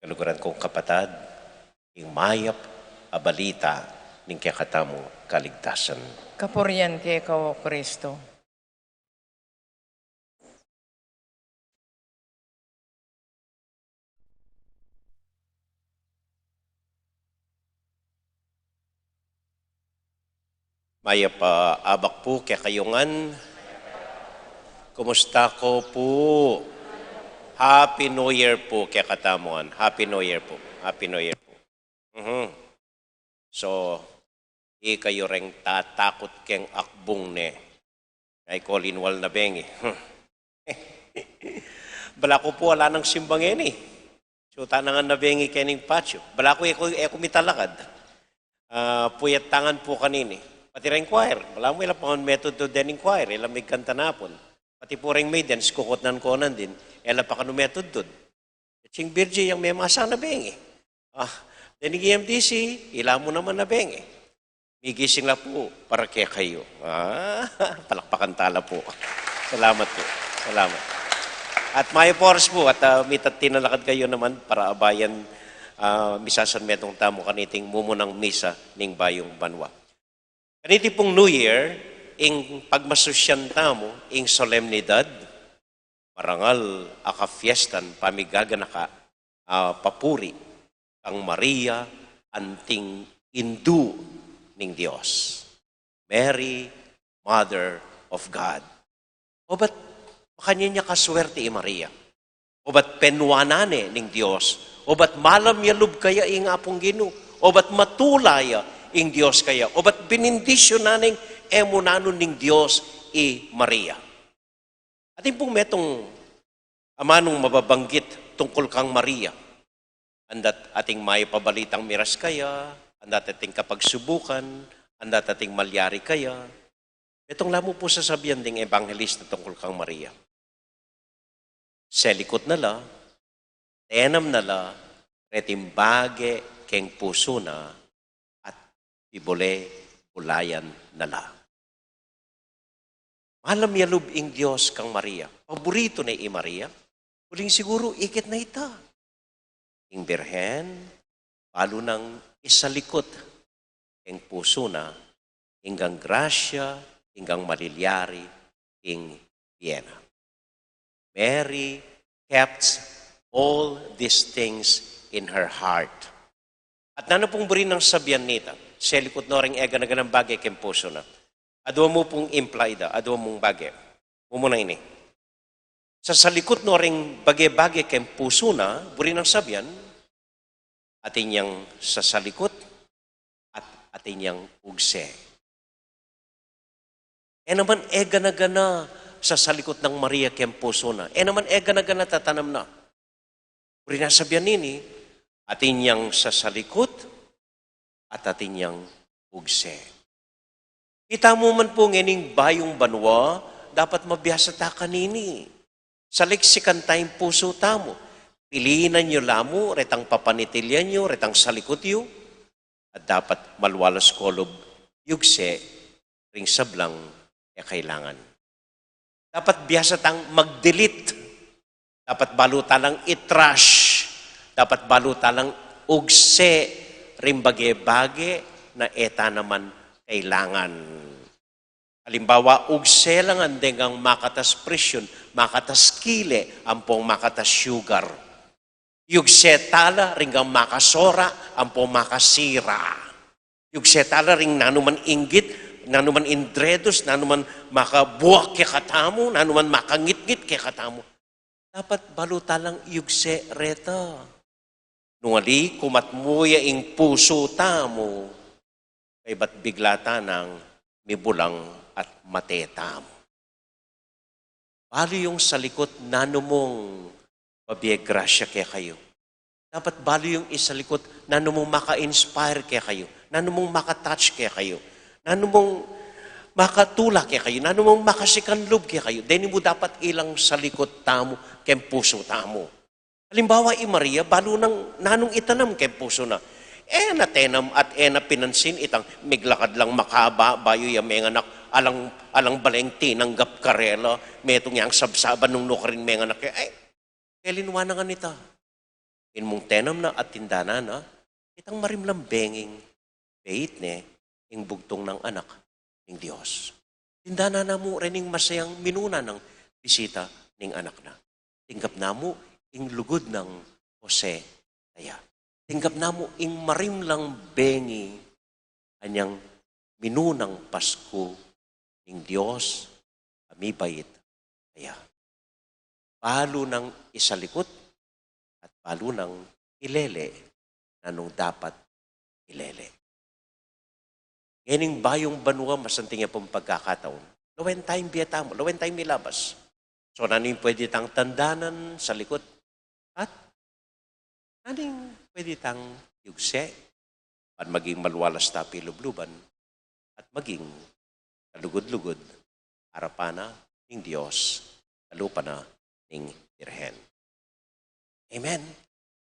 Kaluguran kung kapatad, ing mayap a balita ning kekatamung kaligtasan. Kapurian keka, O Kristo. Mayap a abak pu kekayu ngan. Kumusta ko pu? Happy New Year pu kekatamu ngan. Happy New Year pu. Happy New Year pu. Mhm. So, ikayu reng tatakut keng akbung ne. Ay, ko linwal na bengi. Balaku pu ala nang simba ngeni. Suta na ngan na bengi kening patio. Balaku e ku, e ku mitalakad. Ah, puyat tangan pu kanini. Pati reng choir. Balamu e la pa ngan metudtud dening choir. E la migkanta napun. Pati pu reng maidens, kukutnan ko nandin. E la pa kanu metudtud. King Virgie yang memasa na bengi. Ah, dening E M D C, ila mu naman na bengi. Migising la pu para kekayu. Ah, palakpakan ta la pu. Salamat pu. Salamat. At mayap a oras pu, at, ah, mita tinalakad kayu naman para abayan, ah, misasanmetung tamu kaniting mumunang misa ning Bayung Banua. Kaniti pung New Year, ing pagmasusyan tamu ing solemnidad, marangal a kafiestan pamigaganaka, ah, papuri kang Maria, anting Indu ning Dios. Mary, Mother of God. Obat makanyan ya kaswerte i Maria. Obat penuanan ne ning Dios. Obat malam ya lub kaya ing Apung Ginu. Obat matula ya ing Dios kaya. Obat binindisyunan neng e mu nanu ning Dios i Maria. Atin pung metung amanung mababanggit tungkul kang Maria. Andat ating mayap a balitang miras kaya, andat ating kapagsubukan, andat ating malyari kaya. Metung la mu pu sasabian ding ebanghelista tungkul kang Maria. Selikut na la, tenam na la reting bage keng pusu na, at pibule-bulayan na la. Malam ya lub ing Dios kang Maria. Paburitu ne i Maria. Uling siguru ikit na ita. Ing Birhen, balu nang isalikut ing pusu na, inggang grasya, inggang malilyari, ing bie na. Mary kept all these things in her heart. At nanu pung buri nang sabian nita? Selikut no ring e gana-ganang bage keng pusu na. Adua mu pung implied, adua mung bage. Mumuna ini. Sasalikut no ring bage-bage keng pusu na, buri nang sabian, atin yang sasalikut, at atin yang ugse. E naman e gana-gana sasalikut nang Maria keng pusu na. E naman e gana-gana tatanam na. Buri nang sabian nini, atin yang sasalikut, at atin yang ugse. Ita mu man pu ngening Bayung Banua, dapat mabiasa ta kanini. Saliksikan ta ing pusu tamu. Pilinan yu la mu retang papanitilyan yu, retang salikut yu, at dapat malwalas ko lub yugse ring sablang e kailangan. Dapat biasa tang mag-delete. Dapat balu ta lang i-trash. Dapat balu ta lang ugse ring bage-bage na e ta naman kailangan. Alimbawa, ugse la ngan deng makatas presyon, makatas kile, ampong makatas sugar. Yugse ta la ring makasora, ampong makasira. Yugse ta la ring nanuman inggit, nanuman indredus, nanuman makabuak kekatamu, nanuman makangitngit kekatamu. Dapat balu ta lang yugse reta. Nung ali kumat mu ya ing pusu tamu, kaybat bigla ta nang mibulang at mate tamu. Balu yung salikut nanu mung mabie grasya kekayu. Dapat balu yung isalikut nanu mung maka-inspire kekayu, nanu mung maka-touch kekayu, nanu mung makatula kekayu, nanu mung makasikan lub kekayu. Deni mu dapat ilang salikut tamu keng pusu tamu. Alimbawa, i Maria, balu nang nanung itanam keng pusu na. E na tenam at e na pinansin itang miglakad lang makaba, bayu ya menganak, alang, alang bale ing tinanggap karela, metung yang sabsaban nung nukarin menganak ya. Ay, kelinwa na ngan ita. Ing mung tenam na at tindanan na, itang marimlang benging beit ne ing bugtung nang anak ning Dios. Tindanan na mu rening masayang minuna nang bisita ning anak na. Tinggap na mu ing lugud nang Jose aya. Tinggap na mu ing marimlang bengi anyang minunang Pasku ning Dios a mibait aya. Balu nang isalikut at balu nang ilele nanung dapat ilele. Ngening Bayung Banua, masanting ya pung pagkakataun. Lawen tayung bie tamu, lawen tayung milabas. So, nanu ing pwede tang tandanan salikut? At nanu ing pwede tang yugse? Ban maging malwalas ta pilubluban at maging kalugud-lugud arapan na ning Dios, kalupa na ning Birhen. Amen.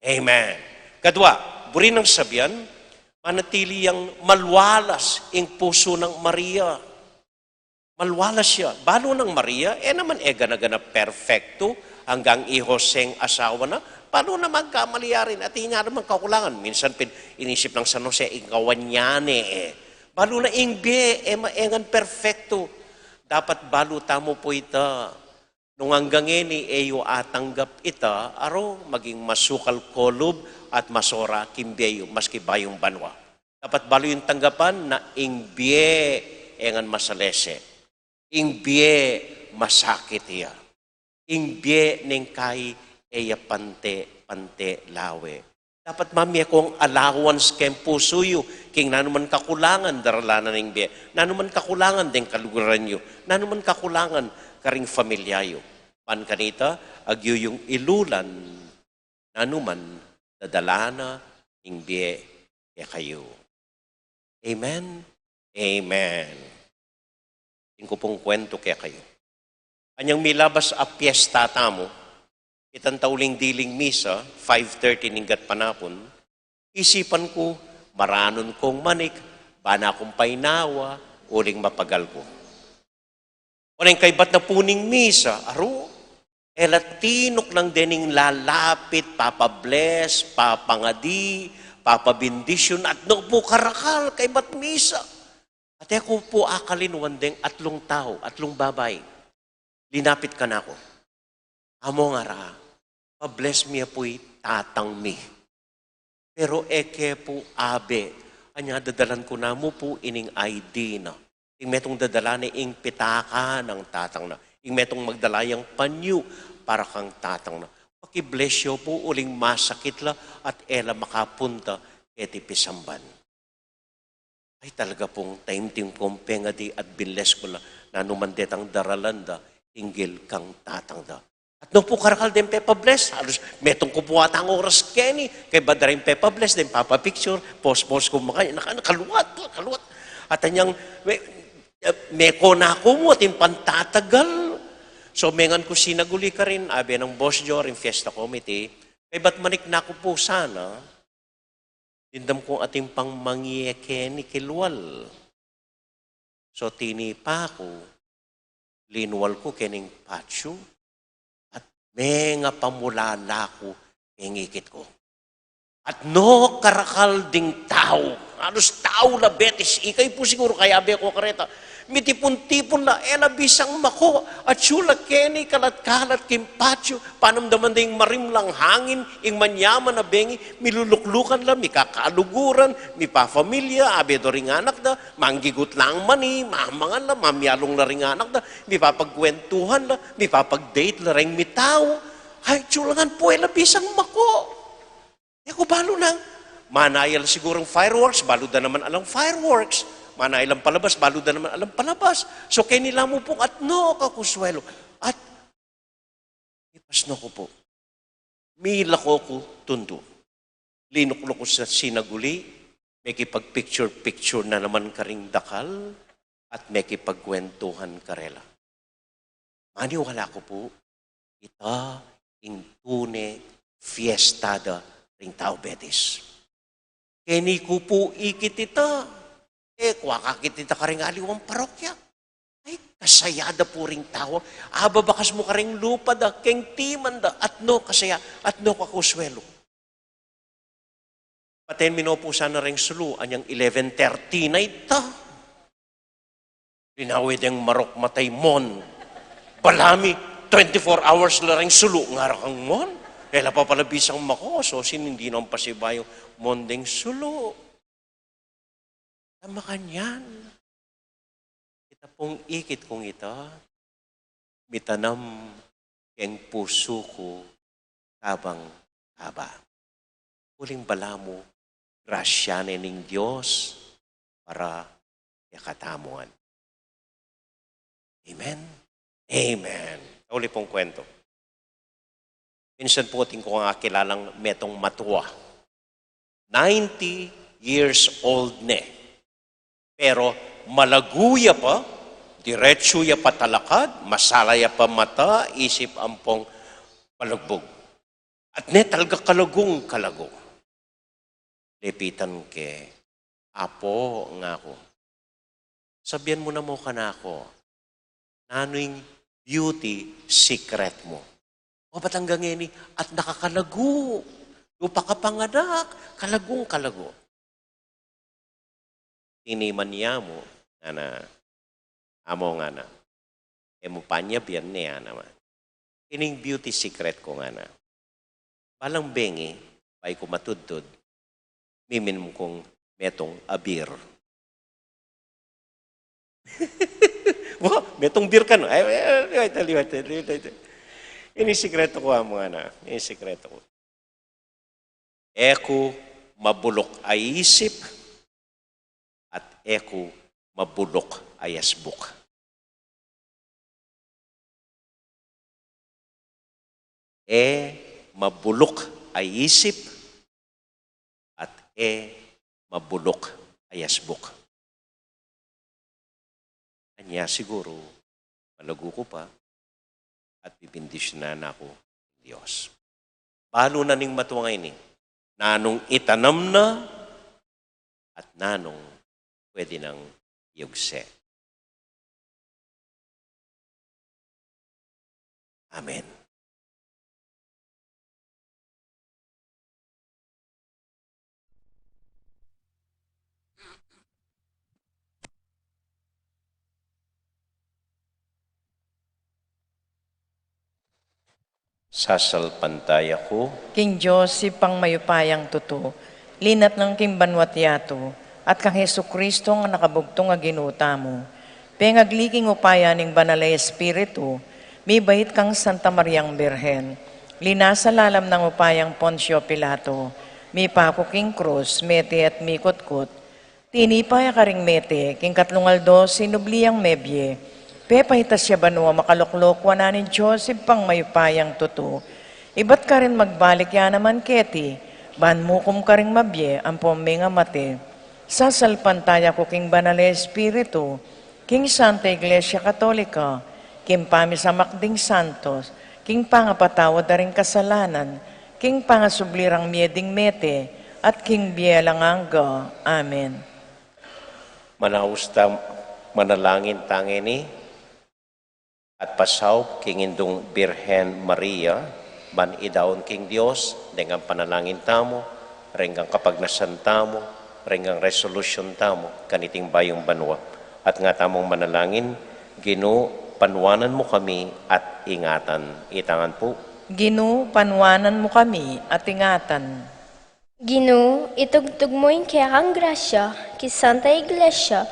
Amen. Kadua, buri nang sabian, manatili yang malwalas ing pusu nang Maria. Malwalas ya. Balu nang Maria, e naman e gana-gana perfektu, anggang i Jose ing asawa na, balu na magkamali ya rin, at inya naman kakulangan. Minsan pin, inisip nang San Jose, ing kawan ya ne e. Balu na ing bie, e ma-, e ngan perfektu. Dapat balu tamu pu ita. Nung anggang ngeni e yu atanggap ita, aru, maging masukal kolub at masora king bie yu, maski bayung banua. Dapat balu yung tanggapan na ing bie e ngan masalese. Ing bie masakit ya. Ing bie neng kai e ya pante, pante lawe. Dapat mamie kong allowance keng pusu yu, king nanuman kakulangan daralanan ning bie, nanuman kakulangan deng kaluguran yu, nanuman kakulangan karing familia yu. Ban kanita, agyu yung ilulan, nanuman dadala na ning bie kekayu. Amen? Amen. Ing ku pung kuwentu kekayu. Anyang milabas a piesta tamu, itang ta uling diling misa, five thirty ning gatpanapun, isipan ku, maranun kung manik, bana kung painawa, uling mapagal ku. Oneng kaybat na pu ning misa, aru, e la tinuknang dening lalapit, papa-bless, papangadi, papa-bendisyun, at no pu karakal, kaybat misa. At e ku pu akalin wandeng atlung tau, atlung babai. Linapit kanaku. Among ara, pa-bless mi ya pu i tatang mi. Pero e ke pu abe, anya dadalan ku na mu pu ining I D na. Ing metung dadala ne ing pitaka nang tatang na. Ing metung magdala yang panyu para kang tatang na. Paki-bless yu pu uling masakit la at e la makapunta keti pisamban. Ay, talaga pung taimtim kung pengadi at binles ku la nanuman detang daralan da, hinggil kang tatang da. At no pu karakal deng pepa-bless, alus metung ku pu atang oras keni, kaybat da ring pepa-bless, deng papa-picture, post-post ku makanya, naka-, nakaluat, kaluat. At anyang, me-, eh, meko na ku mu, atin pang tatagal. So, mengan ku sinaguli karin, abe nang Boss Joe, ring fiesta committee, kaybat manik na ku pu sana, dimdam kung atin pang mangie keni kilwal. So, tinipa ku, linwal ku kening patio, at menga pamulala ku keng ikit ku. At no karakal ding tau, alus tau la Betis, ika pu siguru kayabe ku kareta, mitipun-tipun la, e la bisang mako, atsu la keni kalat-kalat king patio, panamdaman da ing marimlang hangin, ing manyaman a bengi, miluluklukan la, mikakaluguran, mipafamilya, abe do ring anak da, manggigut lang mani, mamangan la, mamialung la ring anak da, mipapagkwentuhan la, mipapag-date la reng mitau. Ay, atsu la ngan pu, e la bisang mako. E ku balu nang, manayal sigurung fireworks, balu da naman alang fireworks. Manayal lang palabas, balu da naman alang palabas. So, keni la mu pung atnok a kusuelo. At, ipasno ku pu. Milako ku tundu. Linukluk ku sa sinaguli, mekipag-picture-picture na naman karing dakal, at mekipagkwentuhan karela. Maniwala ku pu, ita ing tune fiesta da ring tau Betis. Keni ku pu ikit ita, e ku akakit ita karing aliwang parokya. Ay, kasaya da pu ring tau. Ababakas mu karing lupa da, keng timan da, atnok kasaya, atnok a kusuelo. Paten mi no pu sana reng sulu, anyang eleven thirty na ita. Linawe deng marok mata i Mon. Balami, twenty-four hours la reng sulu, ngara kang Mon. E la pa pala bisang mako, so sini ing dinaun pasibayu, Mon deng sulu. Tama kanyan. Ita pung ikit kung ita, mitanam keng pusu ku kabang-kaba. Uling balamu, grasya ne ning Dios para kekatamu ngan. Amen. Amen. Uli pung kwento. Minsan pu atin kung akilalang metung matua. Ninety years old ne. Pero malagu ya pa, diretsu ya pa talakad, masala ya pa mata, isip ampong palugbug. At ne talaga kalagung kalagu. Lepitan ke, "Apo," ngaku, "sabian mu na mu kanaku, Nanu ing beauty secret mu? O ba't anggang ngeni at nakakalagu? Lupa ka panganak, kalagung kalagu. Tiniman ya mu, ngana, amo ngana. E mu pa nya bian ne, ngana, ma. Ining beauty secret ku, ngana. Balang bengi, bayu ku matudtud, miminum kung metung a beer. Wa, metung beer kanu. Ay, ay, ay, liwat, liwat, liwat, liwat. Ini sikretu ku, amo ngana. Ini sikretu ku. E ku mabuluk a isip at e ku mabuluk a yasbuk. E mabuluk a isip at e mabuluk a yasbuk. Anya siguru, malagu ku pa at bibindisyunan na ku ning Dios. Balu na ning matua ngeni, nanung itanam na at nanung pwede nang yugse. Amen. Sasalpantaya ku king Dios, Ibpang mayupayang tutu, linat nang king banua't yatu, at kang Jesucristo a anak a bugtung a Ginu tamu. Pengagli king upaya ning Banal a Espiritu, mibait kang Santa Mariang Birhen, linasa lalam nang upayang Poncio Pilato, mipaku king krus, mete at mikutkut, tinipa ya karing mete, king katlung aldo sinubli yang mebie. Pepahitas ya banua, makaluklok wanan ning Dios, Ibpang mayupayang tutu. Ibat karin magbalik ya naman keti, ban mukum karing mabie ampong mengamate. Sasalpantaya ku king Banal a Espiritu, king Santa Iglesia Katolika, king pamisamak ding santos, king pangapatawad da ring kasalanan, king pangasubli rang mie ding mete, at king bie alang angga. Amen. Manaus ta, manalangin ta ngeni, at pasaup king Indung Birhen Maria, ban idaun king Dios, deng panalangin tamu, reng kapagnasan tamu, reng resolusyun tamu, kaniting bayung banua. At nga tamung manalangin, Ginu, panuanan mu kami at ingatan. Itang ngan pu. Ginu, panuanan mu kami at ingatan. Ginu, itugtug mu ing kekang grasya king Santa Iglesia,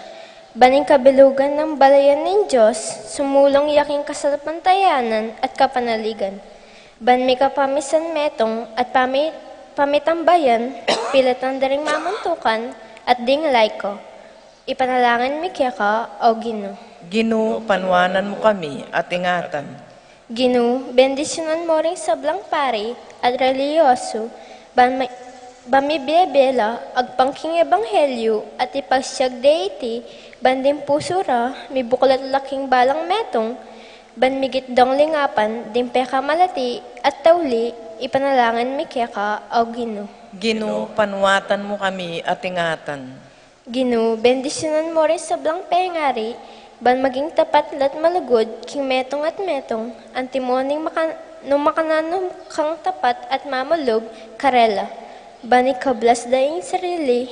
ban ing kabilugan nang balayan ning Dios sumulung ya king kasalpantayanan at kapanaligan, ban mikapamisan metung at pami-, pamitambayan, pilatan da ring mamuntukan at ding laiko. Ipanalangin mi keka, O Ginu. Ginu, panuanan mu kami at ingatan. Ginu, bendisyunan mu ring sablang pari at relihiyosu, ban mi-, ban mibie-bie la agpang king ebanghelyu at ipasiag de iti, ban ding pusu ra mibuklat la king balang metung, ban migit dong lingapan ding pekamalati at tauli. Ipanalangin mi keka, O Ginu. Ginu, panuanan mu kami at ingatan. Ginu, bendisyunan mu ring sablang pengari, ban maging tapat la't malugud king metung at metung, antimo ning maka-, nung makananu kang tapat at mamulug karela, ban ikablas da ing sarili,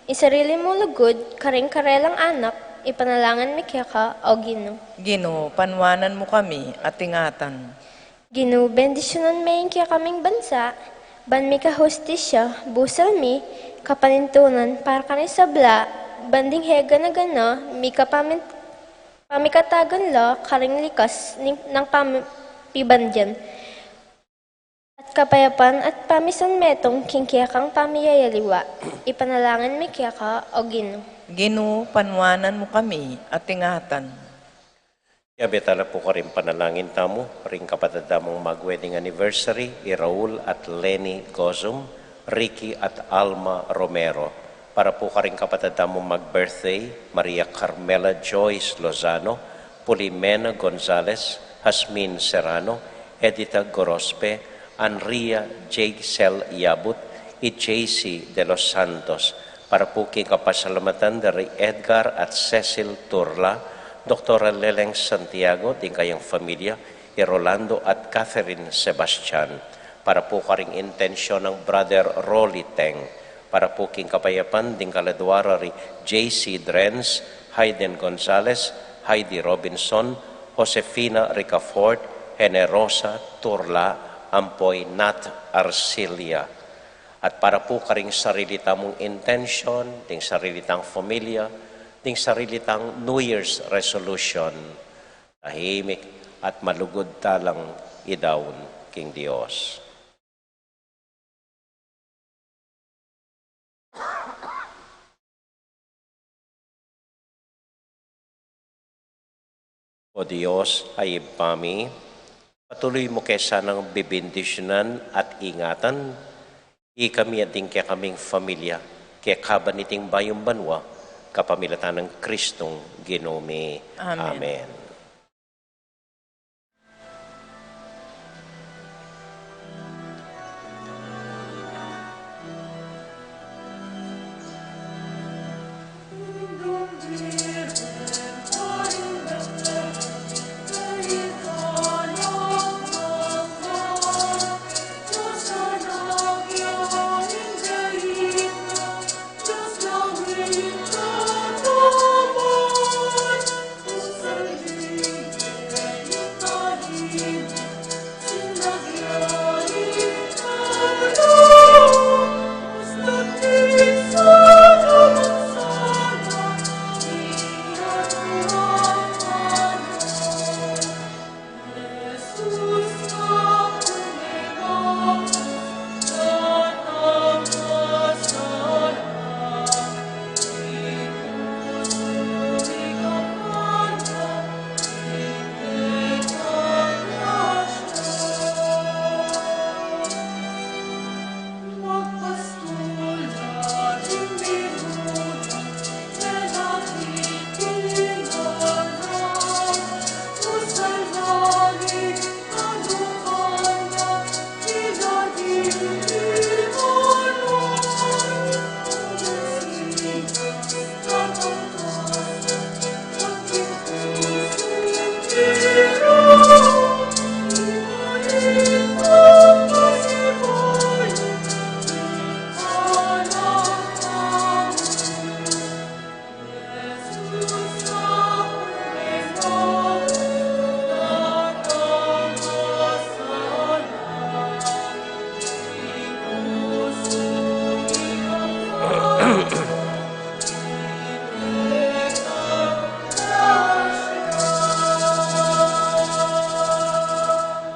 ing sarili mung lugud karing karelang anak. Ipanalangin mi keka, O Ginu. Ginu, panuanan mu kami at ingatan. Ginu, bendisyunan me ing kekaming bansa, ban mikahustisya, busal mi, kapanintunan para karing sabla, ban ding e gana-gana, mikapamin-, pamikatagan la karing likas ning, nang pam-, pibandian, at kapayapan at pamisan metung king kekang pamiyayaliwa. Ipanalangin mi keka, O Ginu. Ginu, panuanan mu kami at ingatan. Yabe tala pu karing panalangin tamu, ring kapatad tamung mag-wedding anniversary, i Raul at Leni Gozum, Ricky at Alma Romero. Para pu karing kapatad tamung mag-birthday, Maria Carmela Joyce Lozano, Pulimena Gonzalez, Jasmine Serrano, Edita Gorospe, Andrea Jagcel Yabut, i J C de los Santos. Para pu king kapasalamatan da ri Edgar at Cecil Turla, Doktora Leleng Santiago, ding kayang familia, i Rolando at Catherine Sebastian, para pu karing intensyon nang Brother Rolly Teng, para pu king kapayapan ding kaladua ra ri J C Drens, Hayden Gonzalez, Heidi Robinson, Josefina Ricafort, Generosa Turla, ampo i Nat Arcilia. At para pu karing sarili tamung intensyon, ding sarili tang familia, ding sarili tang New Year's resolution, tahimik at malugud talang idaun king Dios. O Dios a Ibpa mi, patuluy mu ke sanang bibindisyunan at ingatan ikami at ding kekaming familia, kekaba niting bayung banua, kapamilatan nang Kristong Ginu mi. Amen. Amen.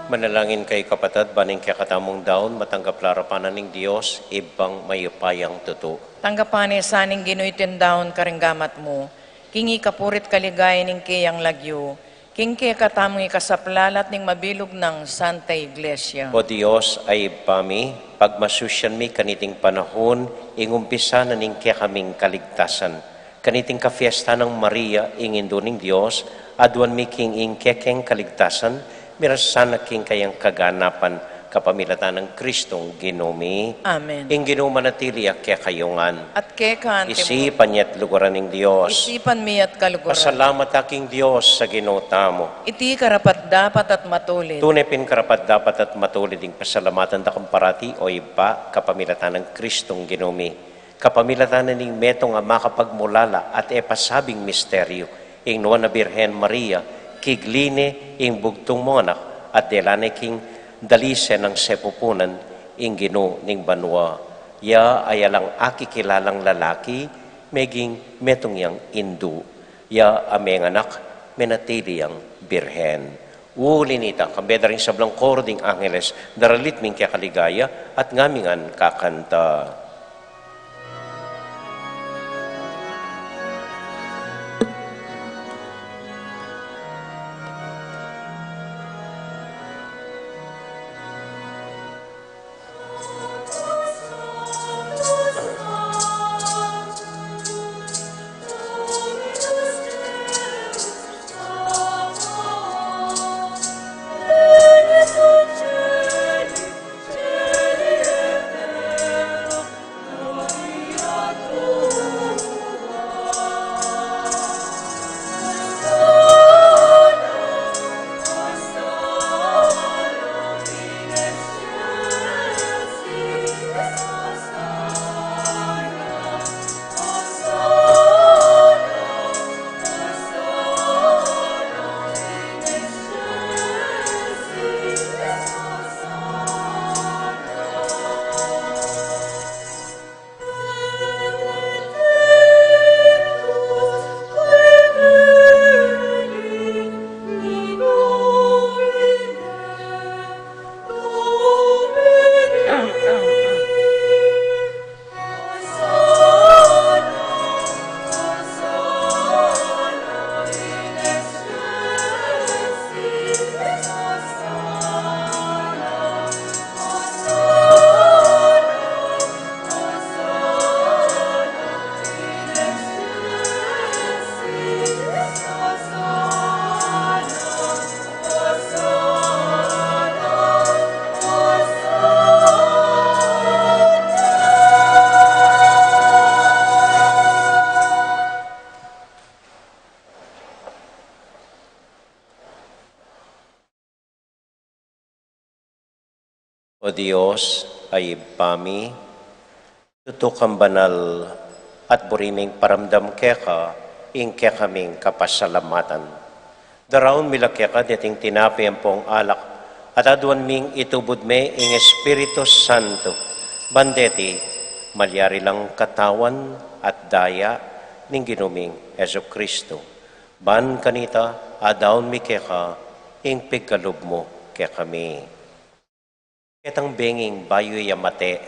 Manalangin kayu, kapatad, ban ing kekatamung daun matanggap la arapan ning Dios, Ibpang mayupayang tutu. Tanggapan na sa ning Ginu iting daun karing gamat mu, king ikapuri't kaligayan ning keyang lagyu, king kekatamung ikasaplalat ning mabilug nang Santa Iglesia. O Dios a Ibpa mi, pagmasusyan mi kaniting panahun ing umpisa na ning kekaming kaligtasan. Kaniting kafiesta nang Maria, ing Indu ning Dios, aduan mi king ing kekeng kaligtasan, miras sana king kayang kaganapan, kapamilatan nang Kristong Ginu mi. Amen. Ing Ginu manatili ya kekayu ngan. At keka naman. Isipan ya't luguran ning Dios. Isipan mi ya't kaluguran. Pasalamat ta king Dios a Ginu tamu. Iti karapat-dapat at matulid. Tune pin karapat-dapat at matulid ing pasalamatan da kang parati, o Ibpa, kapamilatan nang Kristong Ginu mi. Kapamilatan na ning metung a makapagmulala at e pasabing misteryu, ing Nuan a Birhen Maria, kigli ne ing bugtung mung anak, at dela ne king dalise nang sepupunan ing Ginu ning banua. Ya a alang akikilalang lalaki, meging metung yang indu. Ya a menganak, menatili yang birhen. Uli nita, kambe da ring sablang koro ding angeles, daralit mi ing kekaligaya, at ngami ngan kakanta. O Dios, a Ibpa mi, tutu kang banal at buri ming paramdam keka ing kekaming kapasalamatan. Daraun mi la keka deting tinape ampong alak, at aduan ming itubud me ing Espiritu Santo, ban deti malyari lang katawan at daya ning Ginu ming Jesucristo. Ban kanita, adaun mi keka ing pigalub mu kekami. Ketang benging bayu ya mate,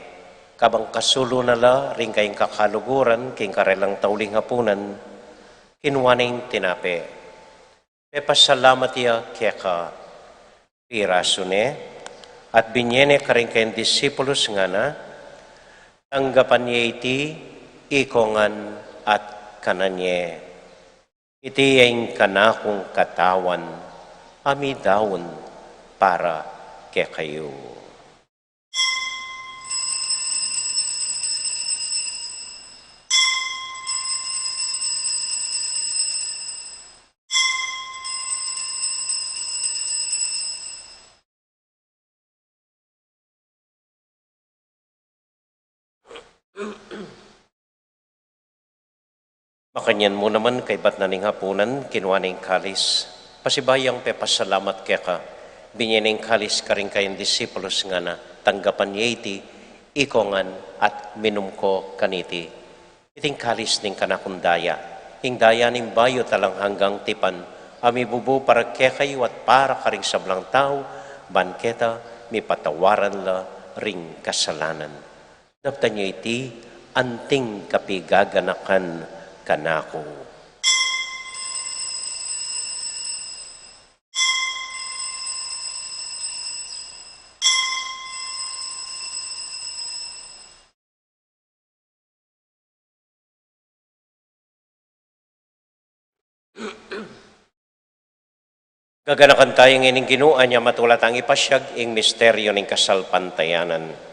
kabang kasulu na la ring kayang kakaluguran king karelang tauling hapunan, kinua ne ing tinape, pepasalamat ya keka, pirasu ne, at binye ne karing kayang disipulus, ngana, tanggapan ye iti ikongan at kanan ye. Iti ing kanakung katawan, a midaun para kekayu. Makanyan mu naman, kaybat na ning hapunan, kinua ne ing kalis. Pasibayu yang pepasalamat keka, binye ne ing kalis karing kayang disipulus, ngana, tanggapan ye iti ikongan at minum ko kaniti. Iting kalis ning kanakung daya, ing daya ning bayu at alang anggang tipan, a mibubu para kekayu at para karing sablang tau, ban keta mipatawaran la ring kasalanan. Daptan ye iti anting kapigaganakan kanaku. Gaganakan taya ngening Ginu, anya matula tang ipasiag ing misteryu ning kasalpantayanan.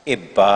Ibpa,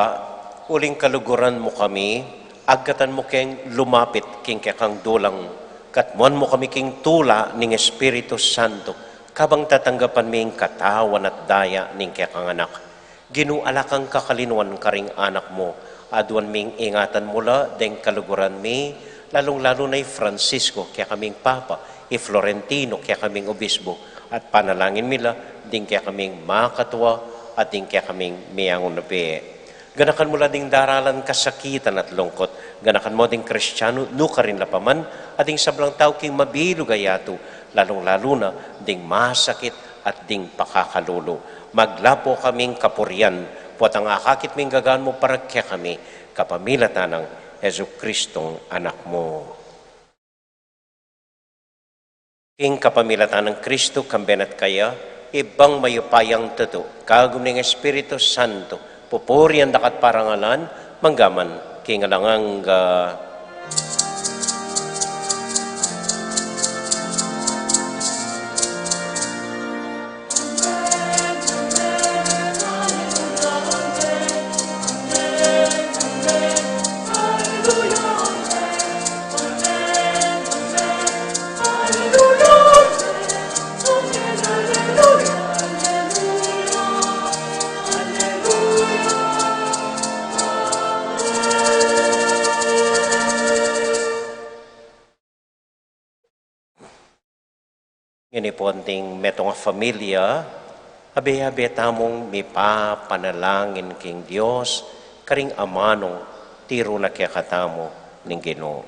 uling kaluguran mu kami, agkatan mu keng lumapit king kekang dulang, katmuan mu kami king tula ning Espiritu Santo, kabang tatanggapan mi ing katawan at daya ning kekang Anak. Ginu, ala kang kakalinuan karing anak mu, aduan ming ingatan mu la deng kaluguran mi, lalung-lalu na i Francisco, kekaming Papa, i Florentino, kekaming Obispo, at panalangin mi la ding kekaming makatua at ding kekaming miangunabe. Ganakan mu la ding daralan kasakitan at lungkut, ganakan mu ding Kristianu nukarin la pa man, at ding sablang tau king mabilug a yatu, lalung-lalu na ding masakit at ding pakakalulu. Maglapo kaming kapurian, potang akakit ming gagan mu para kekami, kapamilatan nang Jesucristong Anak mu. King kapamilatan nang Kristo, kambe na at kaya, Ibpang mayupayang tutu, kagum ning Espiritu Santo, pupurian da ka at parangalan, mangga man king alang angga. Ngeni pu anting metung a familia, abe-abe tamung mipapanalangin king Dios, karing amanung tiru na kekatamu ning Ginu.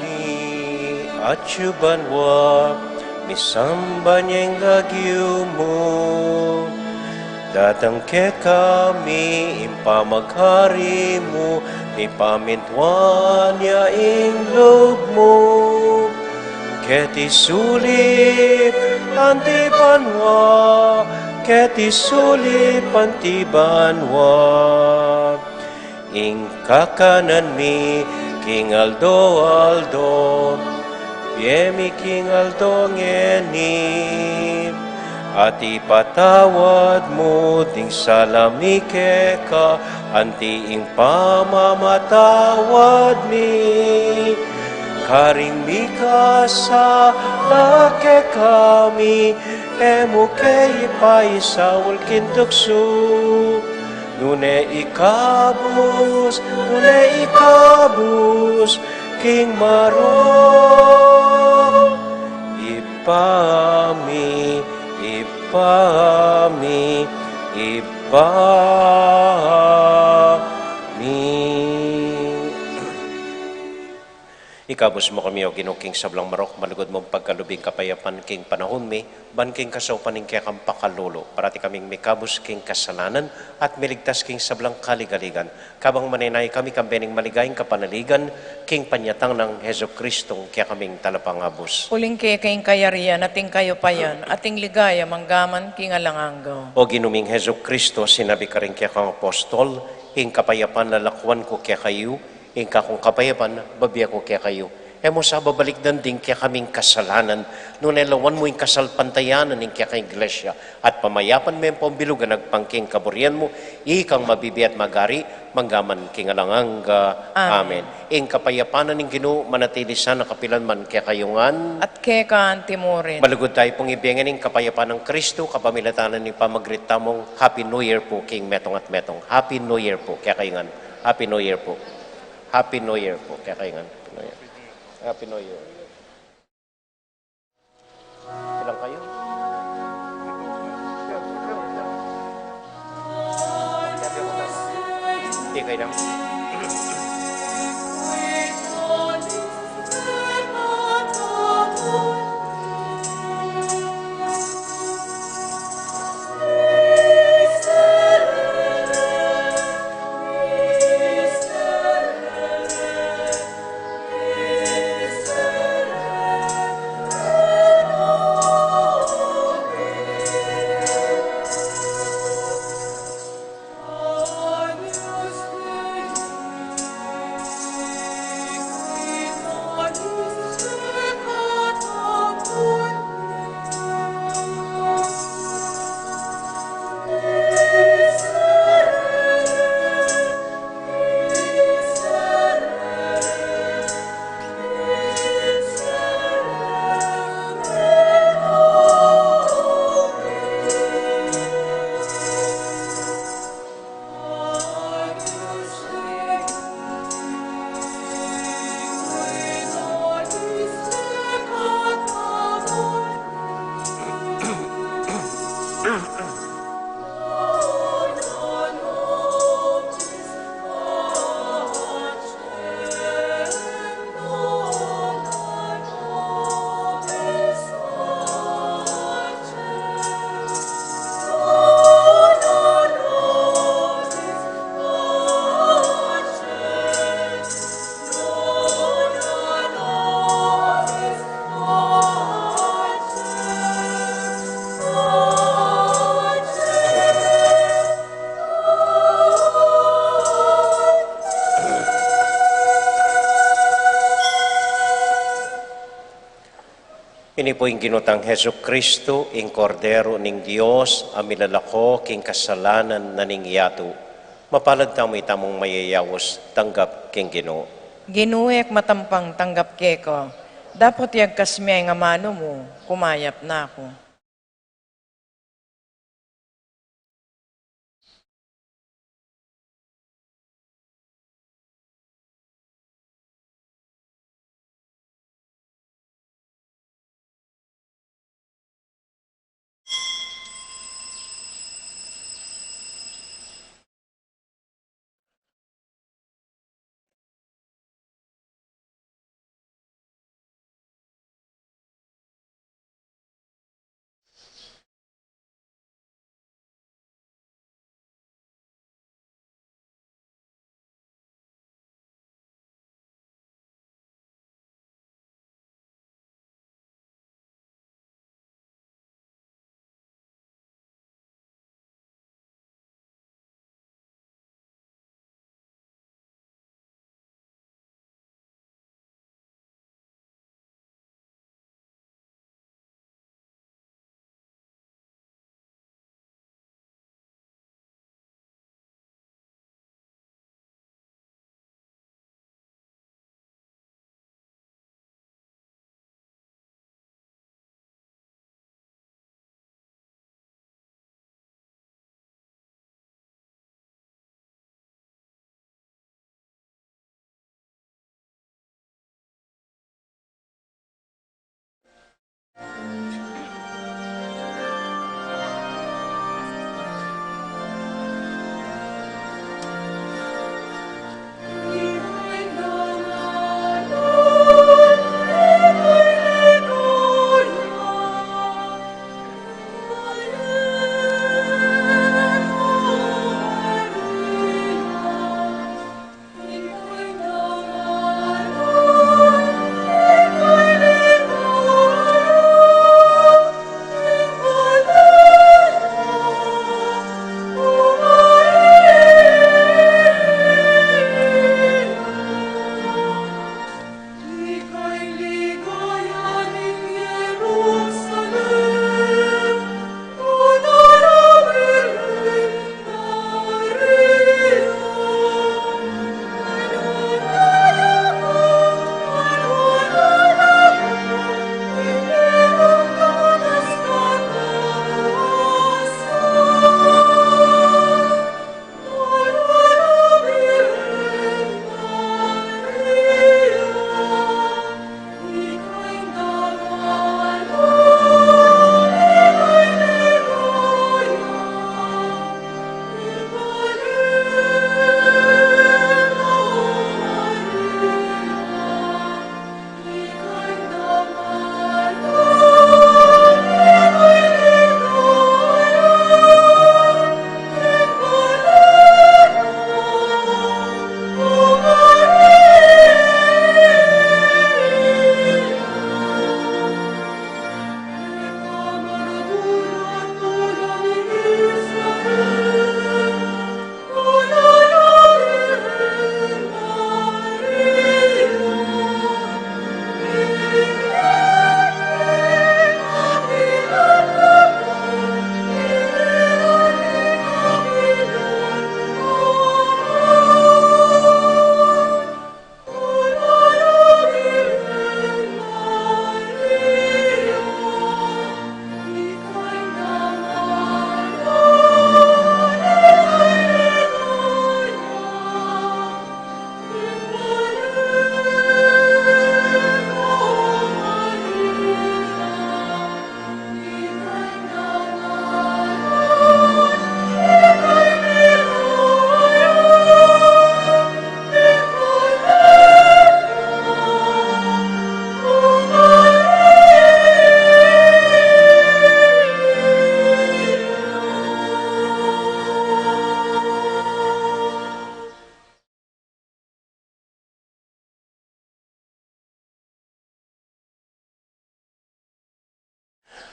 Ni atyu banua, misamban ya ing lagyu mu. Datang kekami ing pamaghari mu, mipamintuan ya ing lub mu. Keti sulip anti banua, keti sulip anti banua. Ing kakanan mi king aldo-aldo, ibie mi king aldo ngeni. At ipatawad mu ding sala mi keka, anti ing pamamatawad mi karing mikasala kekami, e mu ke ipaisaul king tuksu, nune ikabus, nune ikabus king marok. Ibpa mi, Ibpa mi, Ibpa mi. Ikabus mu kami, O Ginu, king sablang marok, malugud mung pagkalub ing kapayapan king panahun mi, ban king kasaupan ning kekang pakalulu, parati kaming mikabus king kasalanan, at miligtas king sablang kaligaligan. Kabang manenaya kami kambe ning maligayang kapanaligan, king panyatang nang Jesucristong kekaming Talapangabus. Uling keka ing kayarian, at ing kayupayan, at ing ligaya, manggaman king alang angga. O Ginu ming Jesucristo, sinabi karing kekang apostol, ing kapayapan lalakuan ku kekayu, ing kakung kapayapan bibie ku kekayu. E mu sa babalikdan ding kekaming kasalanan, nune lawan mu ing kasalpantayanan ning kekang Iglesia, at pamayapan me pu ing bilug a agpang king kaburian mu, ikang mabibie at magari, manggaman king alang angga. Amen. Amen. Ing kapayapan ning Ginu, manatili sana kapilan man kekayu ngan. At keka antimurin. Malugud tamu pung ibie ngan ing kapayapan nang Kristo, kapamilatan ning pamagdalita mung Happy New Year pu king metung at metung. Happy New Year pu kekayu ngan. Happy New Year pu. Happy New Year pu kekayu ngan. Happy New Year. Happy New Year. Ilan kayu? Di kayu lang. Ini pu ing Ginu tang Jesucristo, ing Kordero ning Dios, a milalako king kasalanan na ning yatu. Mapalad tamu itamung mayayaus tanggap king Ginu. Ginu, e ku matampang tanggap keka, dapot iyagkas me ing amanu mu, kumayap na ku.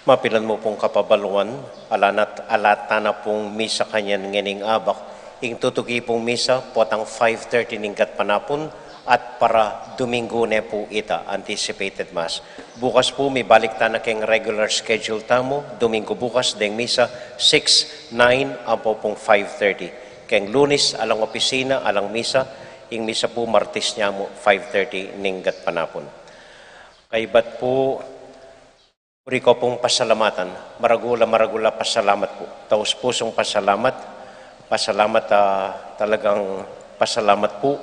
Mapilan mu pung kapabaluan, ala na't, ala tana pung misa kanyan ngening abak. Ing tutuki pung misa, potang five thirty ning gatpanapun, at para Domingo ne pu ita, anticipated Mass. Bukas pu, mibalik tana keng regular schedule tamu, Domingo bukas, deng misa, six, nine, ampo pung five thirty. Keng Lunes, alang opisina, alang misa, ing misa pu, Martes ne mu, five thirty ning gatpanapun. Kaybat pu, buri ku pung pasalamatan, maragul a, maragul a pasalamat pu. Taus pusung pasalamat, pasalamat, ah, talagang pasalamat pu.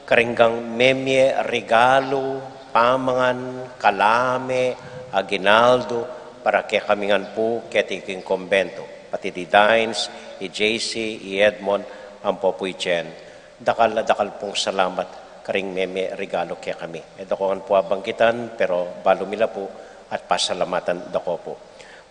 Karing memie regalu, pamangan, kalame, aguinaldo, para kekami ngan pu, keti king kumbento. Pati di Dines, i J C, i Edmond, ampo pu i Jen. Dakal a dakal pung salamat karing memie regalu kekami. E da ko ngan pu abangkitan, pero balu mi la pu at pasalamatan da ko pu.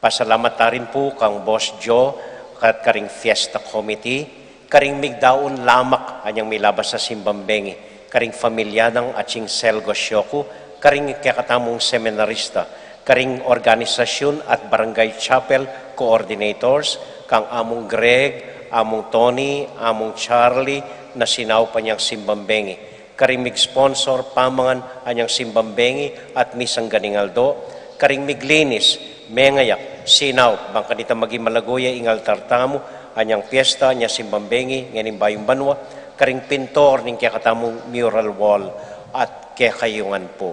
Pasalamat ta rin pu kang Boss Joe, kat karing Fiesta Committee, karing migdaun lamak anyang milabas a simbang bengi, karing familia nang atsing Selgo Sioku, karing kekatamung seminarista, karing organisasyun at barangay chapel coordinators, kang Among Greg, Among Tony, Among Charlie, na sinaup anyang simbang bengi, karing mig-sponsor pamangan anyang simbang bengi at misang ganing aldo, karing miglinis, mengayak, sinaup, bang kanita maging malago ya ing altar tamu, anyang piesta, anyang simbang bengi, ngening bayung banua, karing pintor ning kekatamung mural wall, at kekayu ngan pu.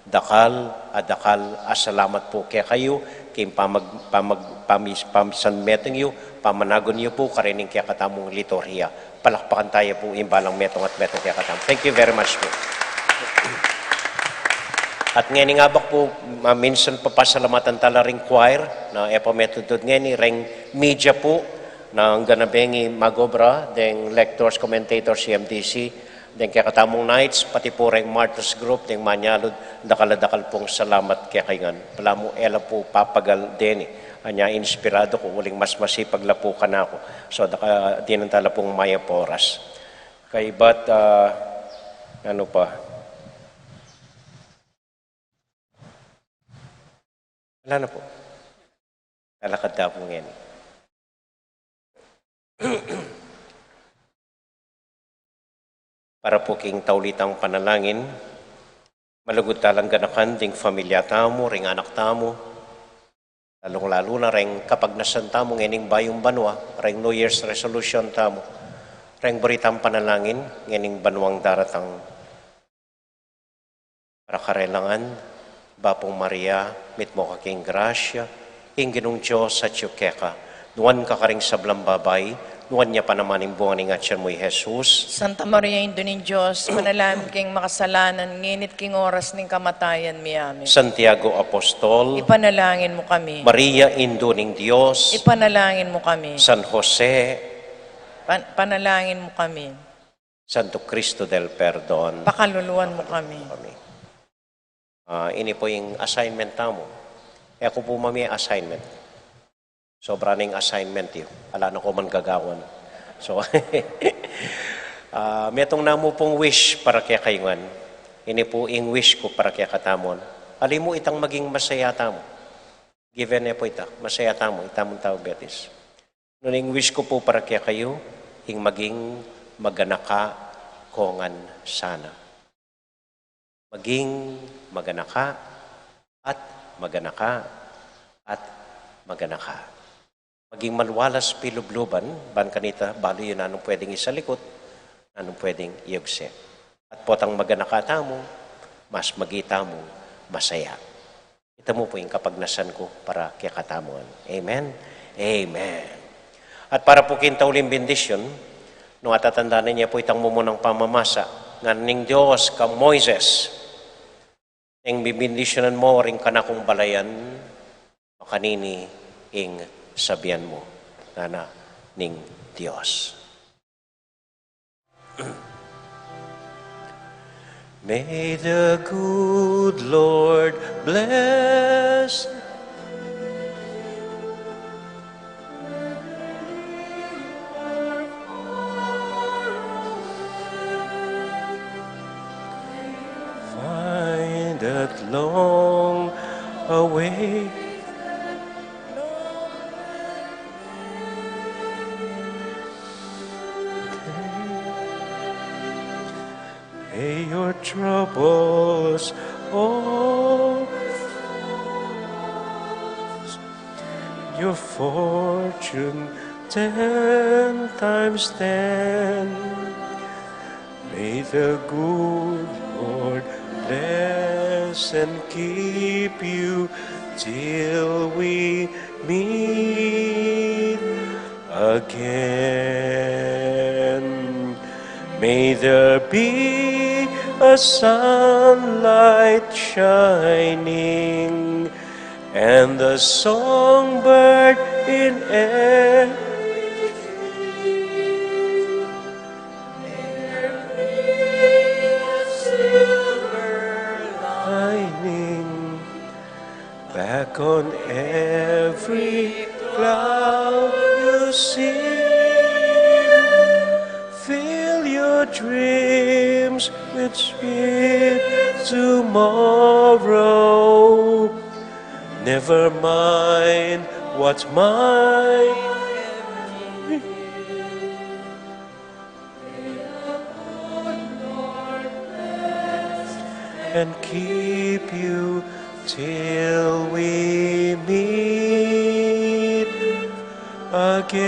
Dakal a dakal a salamat pu kekayu, king pamag-, pamag-, pamis-, pamisan metung yu, pamanagun yu pu, karening kekatamung liturhiya. Palakpakan taya pu ing balang metung at metung kekatamu. Thank you very much pu. At ngening abak pu, maminsan papasalamatan tala ring choir, na e pa metudtud ngeni, reng media pu, na anggang na bengi mag-obra, deng lectors, commentators, C M D C, deng kekatamung knights, pati pu reng Martyrs Group, deng manyalud, dakal a dakal pung salamat kekayu ngan. Balamu e la pu papagal deni. Anya inspirado ku, uling mas masipag la pu kanaku. So, daka, dinan tala pung mayap a oras. Kaybat, ah, nanu pa? Ala na pu. Lalakad ta pu ngeni. Para pu king tauli tang panalangin, malugud talang ganakan ding familia tamu, ring anak tamu, lalung-lalu na reng kapagnasan tamu ngening bayung banua, reng New Year's resolution tamu, reng buri tang panalangin ngening banuang daratang. Para karela ngan, Bapung Maria, mitmu ka king grasya, ing Ginung Dios atyu keka, nuan ka karing sablang babai, nuan ya pa naman ing bunga ning atyan mu, i Jesus. Santa Maria, Indu ning Dios, ipanalangin mu kaming makasalanan, ngeni at king oras ning kamatayan mi. Amen. Santiago Apostol, ipanalangin mu kami. Maria, Indu ning Dios, ipanalangin mu kami. San Jose, pan-, panalangin mu kami. Santo Cristo del Perdon, pakaluluan mu kami. Ah, ini pu ing assignment tamu. E ku pu mamie assignment. Sobra ning assignment yu. Ala na ku man gagawan. So, ah, metung namu pung wish para kekayu ngan. Ini pu ing wish ku para kekatamu. Ali mu itang maging masaya tamu. Given ne pu ita, masaya tamu, itamu tau Betis. Nune ing wish ku pu para kekayu, ing maging maganaka ko ngan sana. Maging maganaka at maganaka at maganaka. Maging maluwalas pilubluban, ban kanita, balu yu nanung pwedeng isalikut, nanung pwedeng iyugse. At potang maganaka tamu, mas maging tamu masaya. Ita mu pu ing kapagnasan ku para kekatamu ngan. Amen? Amen. At para pu king tauling bendisyun, nung atatandanan ye pu itang mumunang pamamasa, ngana ning Dios kang Moises, neng bibindisyunan mo ring kanakung balayan, makanini ing sabian mu, ngana ning Dios. May the good Lord bless. Find that long away Your troubles all, your fortune ten times ten. May the good Lord bless and keep you till we meet again. May there be a sunlight shining and the songbird in every tree. May there be a silver lining back on every cloud you see. Fill your dreams with sweet tomorrow. Never mind what might and keep you till we meet again.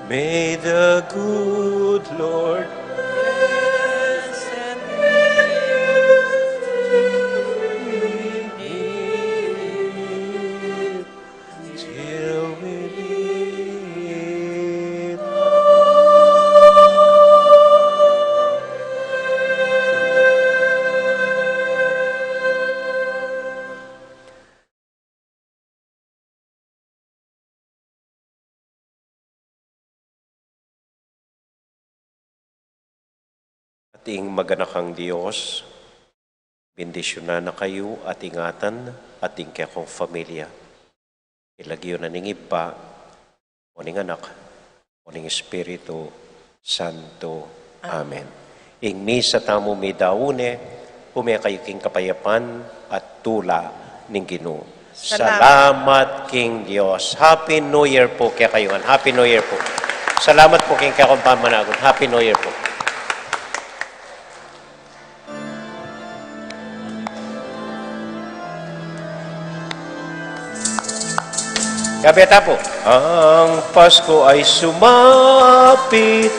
May the good Lord bless and keep you till we meet. At ing maganakang Dios, bendisyunan na kayu at ingatan, at ing kekong familia. King lagyu na ning Ibpa, o ning Anak, o ning Espiritu Santo. Amen. Ing misa tamu midaun ne, ume kayu king kapayapan at tula ning Ginu. Salamat. Salamat king Dios. Happy New Year pu kekayu ngan. Happy New Year pu. Salamat pu king kekong pamanagun. Happy New Year pu. Gabe ta pu. Ang Pasko ay sumapit,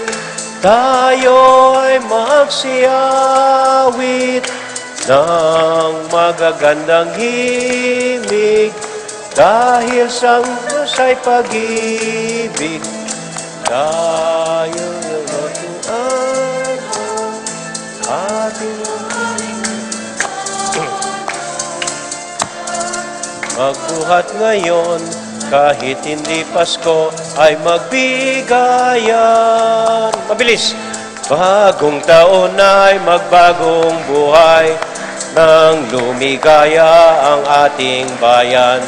tayo ay magsiawit ng magagandang himig, dahil sa Diyos ay pag-ibig, tayo ay ating magbuhat ngayon, kahit hindi Pasko ay magbigayan. Mabilis. Bagong taon ay magbagong buhay, nang lumigaya ang ating bayan.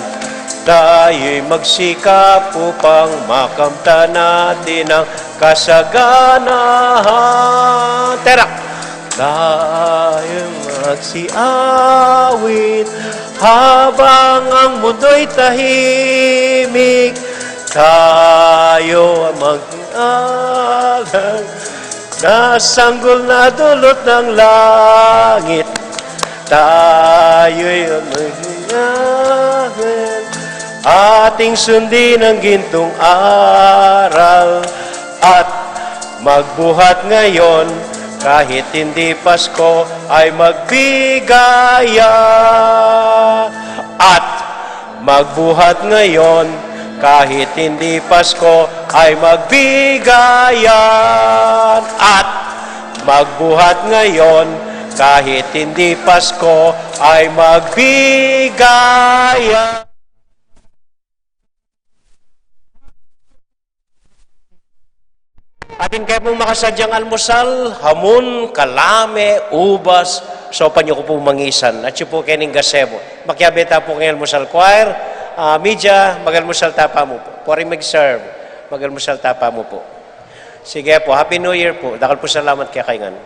Tayo'y magsikap upang makamtan natin ang kasaganahan. Terak! Tayo'y magsiawit habang ang mundo'y tahimik. Tayo ang mag-alang na sanggol na dulot ng langit. Tayo'y mag-alang ating sundin ang gintong aral at magbuhat ngayon, kahit hindi Pasko ay magbigaya. At magbuhat ngayon, kahit hindi Pasko ay magbigayan. At magbuhat ngayon, kahit hindi Pasko ay magbigayan. Atin kayu pung makasadyang almusal, hamun, kalame, ubas, saupan yu ku pu mangisan. Atyu pu keni ing gazebo. Makiabe ta pu king almusal, choir, ah, media, mag-almusal ta pa mu pu. Puri mag-serve, mag-almusal ta pa mu pu. Sige pu, Happy New Year pu. Dakal pung salamat kekayu ngan.